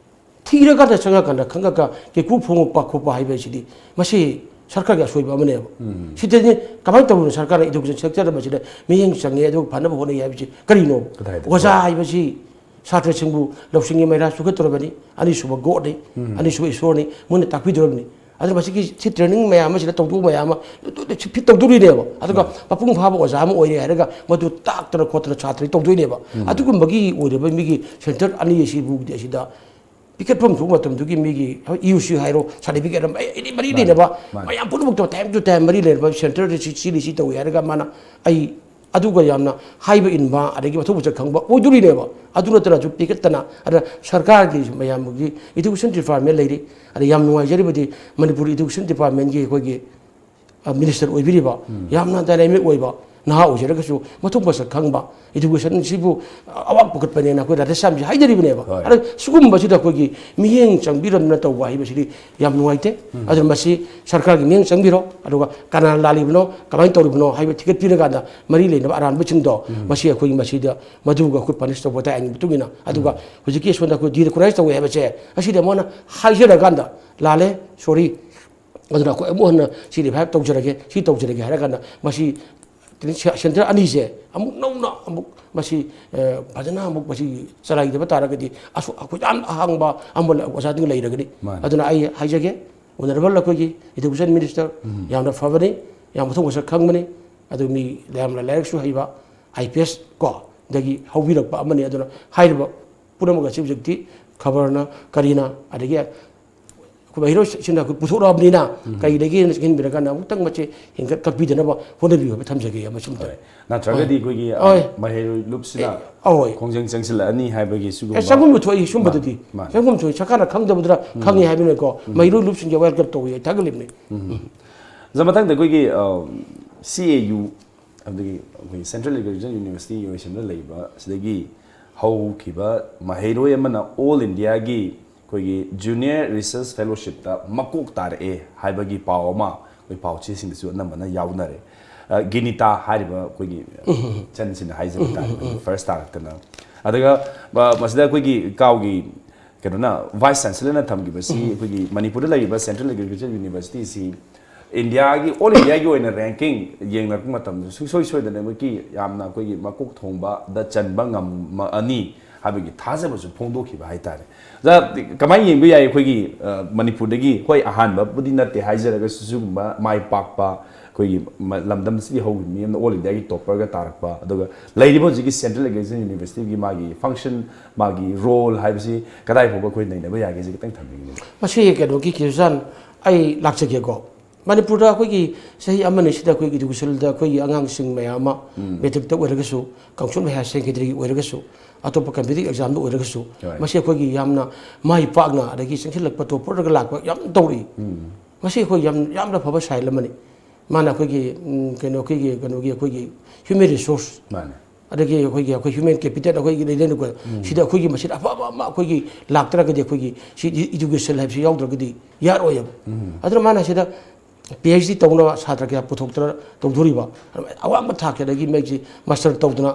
ꯊꯤꯔꯀꯥꯟꯗ ꯆꯪꯉꯀꯥꯟꯗ ꯈꯪꯉꯒ ꯀꯦꯀꯨ ꯐꯣꯡꯉꯛꯄ ꯈꯣꯠꯄ ꯍꯥꯏꯕꯁꯤꯗꯤ ꯃꯁꯤ ꯁꯔꯀꯥꯔꯒꯤ ꯑꯁꯣꯏꯕ ꯑꯃꯅꯦꯕ꯫ ꯁꯤꯗꯗꯤ ꯀꯃꯥꯏꯅ ꯇꯧꯗꯅ ꯁꯔꯀꯥꯔꯅ education sector ꯃꯁꯤꯗ ꯃꯤꯠꯌꯦꯡ ꯆꯪꯉꯦ ꯑꯗꯨꯒ ꯐꯅꯕ ꯍꯣꯠꯅꯩ ꯍꯥꯏꯕꯁꯤ ꯀꯔꯤꯅꯣ? ꯀꯗꯥꯏꯗ? ꯑꯣꯖꯥ ꯍꯥꯏꯕꯁꯤ ꯁꯥꯇ꯭ꯔꯁꯤꯡꯕꯨ ꯂꯧꯁꯤꯡꯒꯤ ꯃꯩꯔꯥ ꯆꯨꯈꯠꯇꯧꯔꯕꯅꯤ꯫ ꯑꯅꯤꯁꯨꯕ God-ꯅꯤ, ꯑꯅꯤꯁꯨꯕ ꯏꯁꯣꯔꯅꯤ, ꯃꯣꯏꯅ ꯇꯥꯛꯄꯤꯗꯧꯔꯕꯅꯤ꯫ ꯑꯗꯨꯅ ꯃꯁꯤꯒꯤ ꯁꯤ training ꯃꯌꯥꯝ ꯑꯃꯁꯤꯗ ꯇꯧꯗꯧꯕ ꯃꯌꯥꯝ ꯑꯃ ꯂꯣꯏꯅ ꯁꯤ fit ꯇꯧꯗꯣꯔꯤꯅꯦꯕ꯫ ꯑꯗꯨꯒ ꯃꯄꯨꯡ ꯐꯥꯕ ꯑꯣꯖꯥ ꯑꯃ ꯑꯣꯏꯔꯦ ꯍꯥꯏꯔꯒ ꯃꯗꯨ ꯇꯥꯛꯇꯅ ꯈꯣꯠꯇꯅ ꯁꯥꯇ꯭ꯔ ꯇꯧꯗꯣꯏꯅꯦꯕ꯫ ꯑꯗꯨꯒꯨꯝꯕꯒꯤ ꯑꯣꯏꯔꯕ ꯃꯤꯒꯤ centre ꯑꯅꯤ ꯑꯁꯤꯕꯨꯗꯤ ꯑꯁꯤꯗ ꯄꯤꯈꯠꯐꯝ ꯊꯣꯛꯄ ꯃꯇꯝꯗꯨꯒꯤ ꯃꯤꯒꯤ ꯍꯣꯏ, E U C ꯍꯥꯏꯔꯣ, certificate ꯑꯃ ꯑꯩ, ꯑꯩꯗꯤ ꯃꯔꯤ ꯂꯩꯅꯕ, ꯃꯌꯥꯝ ꯄꯨꯝꯅꯃꯛꯇꯣ time to time ꯃꯔꯤ ꯂꯩꯅꯕ centre-ꯗ ꯁꯤ, ꯁꯤ, ꯁꯤ ꯇꯧꯏ ꯍꯥꯏꯔꯒ ꯃꯥꯅ ꯑꯩ ꯑꯗꯨꯒ ꯌꯥꯝꯅ ꯍꯥꯏꯕ ꯏꯟꯕ, ꯑꯗꯒꯤ ꯃꯊꯧ ꯃꯁꯛ ꯈꯪꯕ ꯑꯣꯏꯗꯣꯔꯤꯅꯦꯕ꯫ ꯑꯗꯨ ꯅꯠꯇꯅꯁꯨ ꯄꯤꯈꯠꯇꯅ, ꯑꯗ ꯁꯔꯀꯥꯔꯒꯤ ꯃꯌꯥꯝꯒꯤ education department ꯂꯩꯔꯤ, ꯑꯗ ꯌꯥꯝ ꯅꯨꯡꯉꯥꯏꯖꯔꯤꯕꯗꯤ ꯃꯅꯤꯄꯨꯔ education department-ꯀꯤ ꯑꯩꯈꯣꯏꯒꯤ, ꯑ, minister ꯑꯣꯏꯕꯤꯔꯤꯕ, ꯌꯥꯝꯅ dynamic ꯑꯣꯏꯕ, ꯅꯍꯥ ꯑꯣꯏꯖꯔꯒꯁꯨ ꯃꯊꯧ ꯃꯁꯛ ꯈꯪꯕ, education-ꯁꯤꯕꯨ ꯑꯋꯥꯡ ꯄꯨꯈꯠꯄꯅꯦꯅ ꯑꯩꯈꯣꯏ ꯔꯥꯙꯦꯁ꯭ꯌꯥꯝꯁꯤ ꯍꯥꯏꯖꯔꯤꯕꯅꯦꯕ꯫ ꯍꯣꯏ꯫ ꯑꯗ ꯁꯤꯒꯨꯝꯕꯁꯤꯗ ꯑꯩꯈꯣꯏꯒꯤ ꯃꯤꯠꯌꯦꯡ ꯆꯪꯕꯤꯔꯝꯗꯅ ꯇꯧꯕ ꯍꯥꯏꯕꯁꯤꯗꯤ ꯌꯥꯝ ꯅꯨꯡꯉꯥꯏꯇꯦ꯫ ꯑꯗꯨꯅ ꯃꯁꯤ ꯁꯔꯀꯥꯔꯒꯤ ꯃꯤꯠꯌꯦꯡ ꯆꯪꯕꯤꯔꯣ, ꯑꯗꯨꯒ ꯀꯅꯥꯅ ꯂꯥꯜꯂꯤꯕꯅꯣ, ꯀꯃꯥꯏꯅ ꯇꯧꯔꯤꯕꯅꯣ ꯍꯥꯏꯕ ꯊꯤꯒꯠꯄꯤꯔꯀꯥꯟꯗ ꯃꯔꯤ ꯂꯩꯅꯕ ꯑꯔꯥꯟꯕꯁꯤꯡꯗꯣ ꯃꯁꯤ ꯑꯩꯈꯣꯏꯒꯤ ꯃꯁꯤꯗ ꯃꯗꯨꯒ ꯑꯩꯈꯣꯏ punish ꯇꯧꯕ ꯇꯥꯏ ꯑꯥꯏꯟꯒꯤ ꯃꯇꯨꯡ ꯏꯟꯅ꯫ ꯑꯗꯨꯒ ꯍꯧꯖꯤꯛꯀꯤ ꯑꯁꯣꯝꯗ ꯑꯩꯈꯣꯏ de-recognize ꯇꯧꯋꯦ ꯍꯥꯏꯕꯁꯦ ꯑꯁꯤꯗ ꯃꯣꯏꯅ ꯍꯥꯏꯖꯔꯀꯥꯟꯗ ꯂꯥꯜꯂꯦ, sorry, ꯑꯗꯨꯅ ꯑꯩꯈꯣꯏ ꯑꯃꯨꯛ ꯍꯟꯅ ꯁꯤ revive ꯇꯧꯖꯔꯒꯦ, ꯁꯤ ꯇꯧꯖꯔꯒꯦ ꯍꯥꯏꯔ ꯀꯥꯟꯗ ꯃꯁꯤ centre ꯑꯅꯤꯁꯦ ꯑꯃꯨꯛ ꯅꯧꯅ ꯑꯃꯨꯛ ꯃꯁꯤ, ꯑ, ꯐꯖꯅ ꯑꯃꯨꯛ ꯃꯁꯤ ꯆꯂꯥꯏꯗꯕ ꯇꯥꯔꯒꯗꯤ ꯑꯁꯨ-, ꯑꯩꯈꯣꯏ ꯌꯥꯝ ꯑꯍꯥꯡꯕ ꯑꯃ ꯑꯣꯖꯥꯁꯤꯡ ꯂꯩꯔꯒꯅꯤ꯫ ꯃꯥꯅꯤ꯫ ꯑꯗꯨꯅ ꯑꯩ ꯍꯥꯏꯖꯒꯦ, honourable ꯑꯩꯈꯣꯏꯒꯤ education minister ꯌꯥꯝꯅ ꯐꯕꯅꯤ, ꯌꯥꯝ ꯃꯊꯧ ꯃꯁꯛ ꯈꯪꯕꯅꯤ, ꯑꯗꯨ ꯃꯤ ꯌꯥꯝꯅ ꯂꯥꯏꯔꯤꯛꯁꯨ ꯍꯩꯕ, I P S ꯀꯣ, ꯗꯒꯤ ꯍꯧꯕꯤꯔꯛꯄ ꯑꯃꯅꯤ꯫ ꯑꯗꯨꯅ ꯍꯥꯏꯔꯤꯕ ꯄꯨꯝꯅꯃꯛ ꯑꯁꯤ ꯍꯧꯖꯤꯛꯇꯤ ꯈꯕꯔꯅ ꯀꯔꯤꯅ, ꯑꯗꯒꯤ ꯃꯍꯩꯔꯣꯏꯁꯤꯡꯅ ꯑꯩꯈꯣꯏ ꯄꯨꯊꯣꯛꯂꯛꯑꯕꯅꯤꯅ ꯀꯩ ꯂꯩꯒꯦꯅ ꯈꯟꯕꯤꯔꯀꯥꯟꯗ ꯑꯃꯨꯛꯇꯪ ꯃꯁꯤ ꯍꯦꯟꯒꯠ ꯀꯠꯄꯤꯗꯅꯕ ꯍꯣꯠꯅꯕꯤꯌꯨ ꯍꯥꯏꯕ ꯊꯝꯖꯒꯦ꯫ ꯑꯃꯁꯨꯝ ꯇꯧꯋꯦ꯫ ꯅꯠꯇ꯭ꯔꯒꯗꯤ ꯑꯩꯈꯣꯏꯒꯤ ꯑ, ꯍꯣꯏ꯫ ꯃꯍꯩꯔꯣꯏ ꯂꯨꯞꯁꯤꯅ ꯑꯦ, ꯑꯍꯣꯏ꯫ ꯈꯣꯡꯖꯪ ꯆꯪꯁꯤꯜꯂꯛꯑꯅꯤ ꯍꯥꯏꯕꯒꯤ ꯑꯦ, ꯁꯤꯒꯨꯝꯕ ꯆꯪꯐꯝꯁꯨ ꯊꯣꯛꯏ ꯁꯨꯝꯕꯗꯗꯤ꯫ ꯃꯥꯅꯤ, ꯃꯥꯅꯤ꯫ ꯆꯪꯐꯝ ꯊꯣꯛꯏ꯫ ꯁꯔꯀꯥꯔꯅ ꯈꯪꯗꯕꯗꯨꯅ ꯈꯪꯉꯤ ꯍꯥꯏꯕꯅꯤꯀꯣ꯫ ꯃꯍꯩꯔꯣꯏ ꯂꯨꯞꯁꯤꯡꯁꯦ welcome ꯇꯧꯏ꯫ ꯊꯥꯒꯠꯂꯤꯕꯅꯤ꯫ ꯑꯣꯖꯥ, ꯃꯊꯪꯗ ꯑꯩꯈꯣꯏꯒꯤ C A U, ꯑꯗꯒꯤ ꯑꯩꯈꯣꯏꯒꯤ Central Agriculture University, UASM ꯗ ꯂꯩꯕ ꯑꯁꯤꯗꯒꯤ ꯍꯧꯈꯤꯕ ꯃꯍꯩꯔꯣꯏ ꯑꯃꯅ All India ꯒꯤ ꯑꯩꯈꯣꯏꯒꯤ Junior Research Fellowship ꯇ ꯃꯀꯣꯛ ꯇꯥꯔꯛꯑꯦ ꯍꯥꯏꯕꯒꯤ ꯄꯥꯎ ꯑꯃ ꯑꯩꯈꯣꯏ ꯄꯥꯎ ꯆꯦꯁꯤꯡꯗꯁꯨ ꯑꯅꯝꯕꯅ ꯌꯥꯎꯅꯔꯦ꯫ ꯑ, ꯒꯤꯅꯤꯇꯥ ꯍꯥꯏꯔꯤꯕ ꯑꯩꯈꯣꯏꯒꯤ ꯏꯆꯟꯁꯤꯅ ꯍꯥꯏꯖꯕ ꯇꯥꯔꯦ, first ꯇꯥꯔꯛꯇꯅ꯫ ꯑꯗꯨꯒ, ꯑ, ꯃꯁꯤꯗ ꯑꯩꯈꯣꯏꯒꯤ ꯀꯥꯎꯒꯤ ꯀꯩꯅꯣꯅ, Vice Chancellor ꯅ ꯊꯝꯈꯤꯕꯁꯤ ꯑꯩꯈꯣꯏꯒꯤ ꯃꯅꯤꯄꯨꯔꯗ ꯂꯩꯔꯤꯕ Central Agriculture University ꯁꯤ India ꯒꯤ, All India ꯒꯤ ꯑꯣꯏꯅ ranking ꯌꯦꯡꯅꯔꯛꯄ ꯃꯇꯝꯗ ꯁꯨꯡꯁꯣꯏ ꯁꯣꯏꯗꯅꯃꯛꯀꯤ ꯌꯥꯝꯅ ꯑꯩꯈꯣꯏꯒꯤ ꯃꯀꯣꯛ ꯊꯣꯡꯕꯗ ꯆꯟꯕ ꯉꯝꯃꯛꯑꯅꯤ ꯍꯥꯏꯕꯒꯤ ꯊꯥꯖꯕꯁꯨ ꯐꯣꯡꯗꯣꯛꯈꯤꯕ ꯍꯥꯏꯇꯥꯔꯦ꯫ ꯑꯣꯖꯥ, ꯀꯃꯥꯏꯅ ꯌꯦꯡꯕ ꯌꯥꯏ? ꯑꯩꯈꯣꯏꯒꯤ, ꯑ, ꯃꯅꯤꯄꯨꯔꯗꯒꯤ, ꯍꯣꯏ, ꯑꯍꯥꯟꯕꯕꯨꯗꯤ ꯅꯠꯇꯦ ꯍꯥꯏꯖꯔꯒꯁꯨ, ꯁꯤꯒꯨꯝꯕ ꯃꯥꯏ ꯄꯥꯛꯄ ꯑꯩꯈꯣꯏꯒꯤ ꯃ-, ꯂꯝꯗꯝꯁꯤꯒꯤ ꯍꯧꯈꯤꯕ ꯃꯤ ꯑꯃꯅ All India ꯒꯤ topper ꯒ ꯇꯥꯔꯛꯄ, ꯑꯗꯨꯒ ꯂꯩꯔꯤꯕ ꯍꯧꯖꯤꯛꯀꯤ Central Agriculture University ꯒꯤ ꯃꯥꯒꯤ function, ꯃꯥꯒꯤ role ꯍꯥꯏꯕꯁꯤ ꯀꯗꯥꯏ ꯐꯥꯎꯕ ꯑꯩꯈꯣꯏ ꯅꯩꯅꯕ ꯌꯥꯒꯦꯁꯤ ꯈꯤꯇꯪ ꯊꯝꯕꯤꯌꯨꯅꯦ꯫ ꯃꯁꯤ ꯀꯩꯅꯣꯒꯤ ꯀꯤꯔꯁꯥꯟ ꯑꯩ ꯂꯥꯛꯆꯒꯦꯀꯣ꯫ ꯃꯅꯤꯄꯨꯔꯗ ꯑꯩꯈꯣꯏꯒꯤ ꯆꯍꯤ ꯑꯃꯅꯤ ꯁꯤꯗ ꯑꯩꯈꯣꯏꯒꯤ education ꯗ ꯑꯩꯈꯣꯏꯒꯤ ꯑꯉꯥꯡꯁꯤꯡ ꯃꯌꯥꯝ ꯑꯃ matric ꯇ ꯑꯣꯏꯔꯒꯁꯨ, council higher secondary ꯒꯤ ꯑꯣꯏꯔꯒꯁꯨ, ꯑꯇꯣꯞꯄ competitive exam ꯗ ꯑꯣꯏꯔꯒꯁꯨ, Right. ꯃꯁꯤ ꯑꯩꯈꯣꯏꯒꯤ ꯌꯥꯝꯅ ꯃꯥꯏ ꯄꯥꯛꯅ ꯑꯗꯒꯤ ꯆꯪꯁꯤꯜꯂꯛꯄ topper ꯒ ꯂꯥꯛꯄ ꯌꯥꯝ ꯇꯧꯔꯛꯏ꯫ ꯃꯁꯤ ꯑꯩꯈꯣꯏ ꯌꯥꯝ, ꯌꯥꯝꯅ ꯐꯕ sign ꯑꯃꯅꯤ꯫ ꯃꯥꯅ ꯑꯩꯈꯣꯏꯒꯤ, ꯎꯝ, ꯀꯩꯅꯣ, ꯑꯩꯈꯣꯏꯒꯤ, ꯀꯩꯅꯣꯒꯤ, ꯑꯩꯈꯣꯏꯒꯤ human resource, ꯃꯥꯅꯦ꯫ ꯑꯗꯒꯤ ꯑꯩꯈꯣꯏꯒꯤ, ꯑꯩꯈꯣꯏ human capital ꯑꯩꯈꯣꯏꯒꯤ ꯂꯩꯗꯅꯀꯣ, ꯁꯤꯗ ꯑꯩꯈꯣꯏꯒꯤ ꯃꯁꯤꯗ ꯑꯐꯕ ꯑꯃ ꯑꯩꯈꯣꯏꯒꯤ ꯂꯥꯛꯇ꯭ꯔꯒꯗꯤ, ꯑꯩꯈꯣꯏꯒꯤ ꯁꯤ education ꯍꯥꯏꯕꯁꯤ ꯌꯥꯎꯗ꯭ꯔꯒꯗꯤ ꯌꯥꯔꯣꯏꯕ꯫ ꯑꯗꯨꯅ ꯃꯥꯅ ꯁꯤꯗ PhD ꯇꯧꯅꯕ ꯁꯥꯇ꯭ꯔ ꯀꯌꯥ ꯄꯨꯊꯣꯛꯇꯅ ꯇꯧꯗꯣꯔꯤꯕ, ꯑꯋꯥꯡꯕ ꯊꯥꯛꯀꯤ ꯑꯗꯒꯤ ꯃꯦꯒꯤ master ꯇꯧꯗꯅ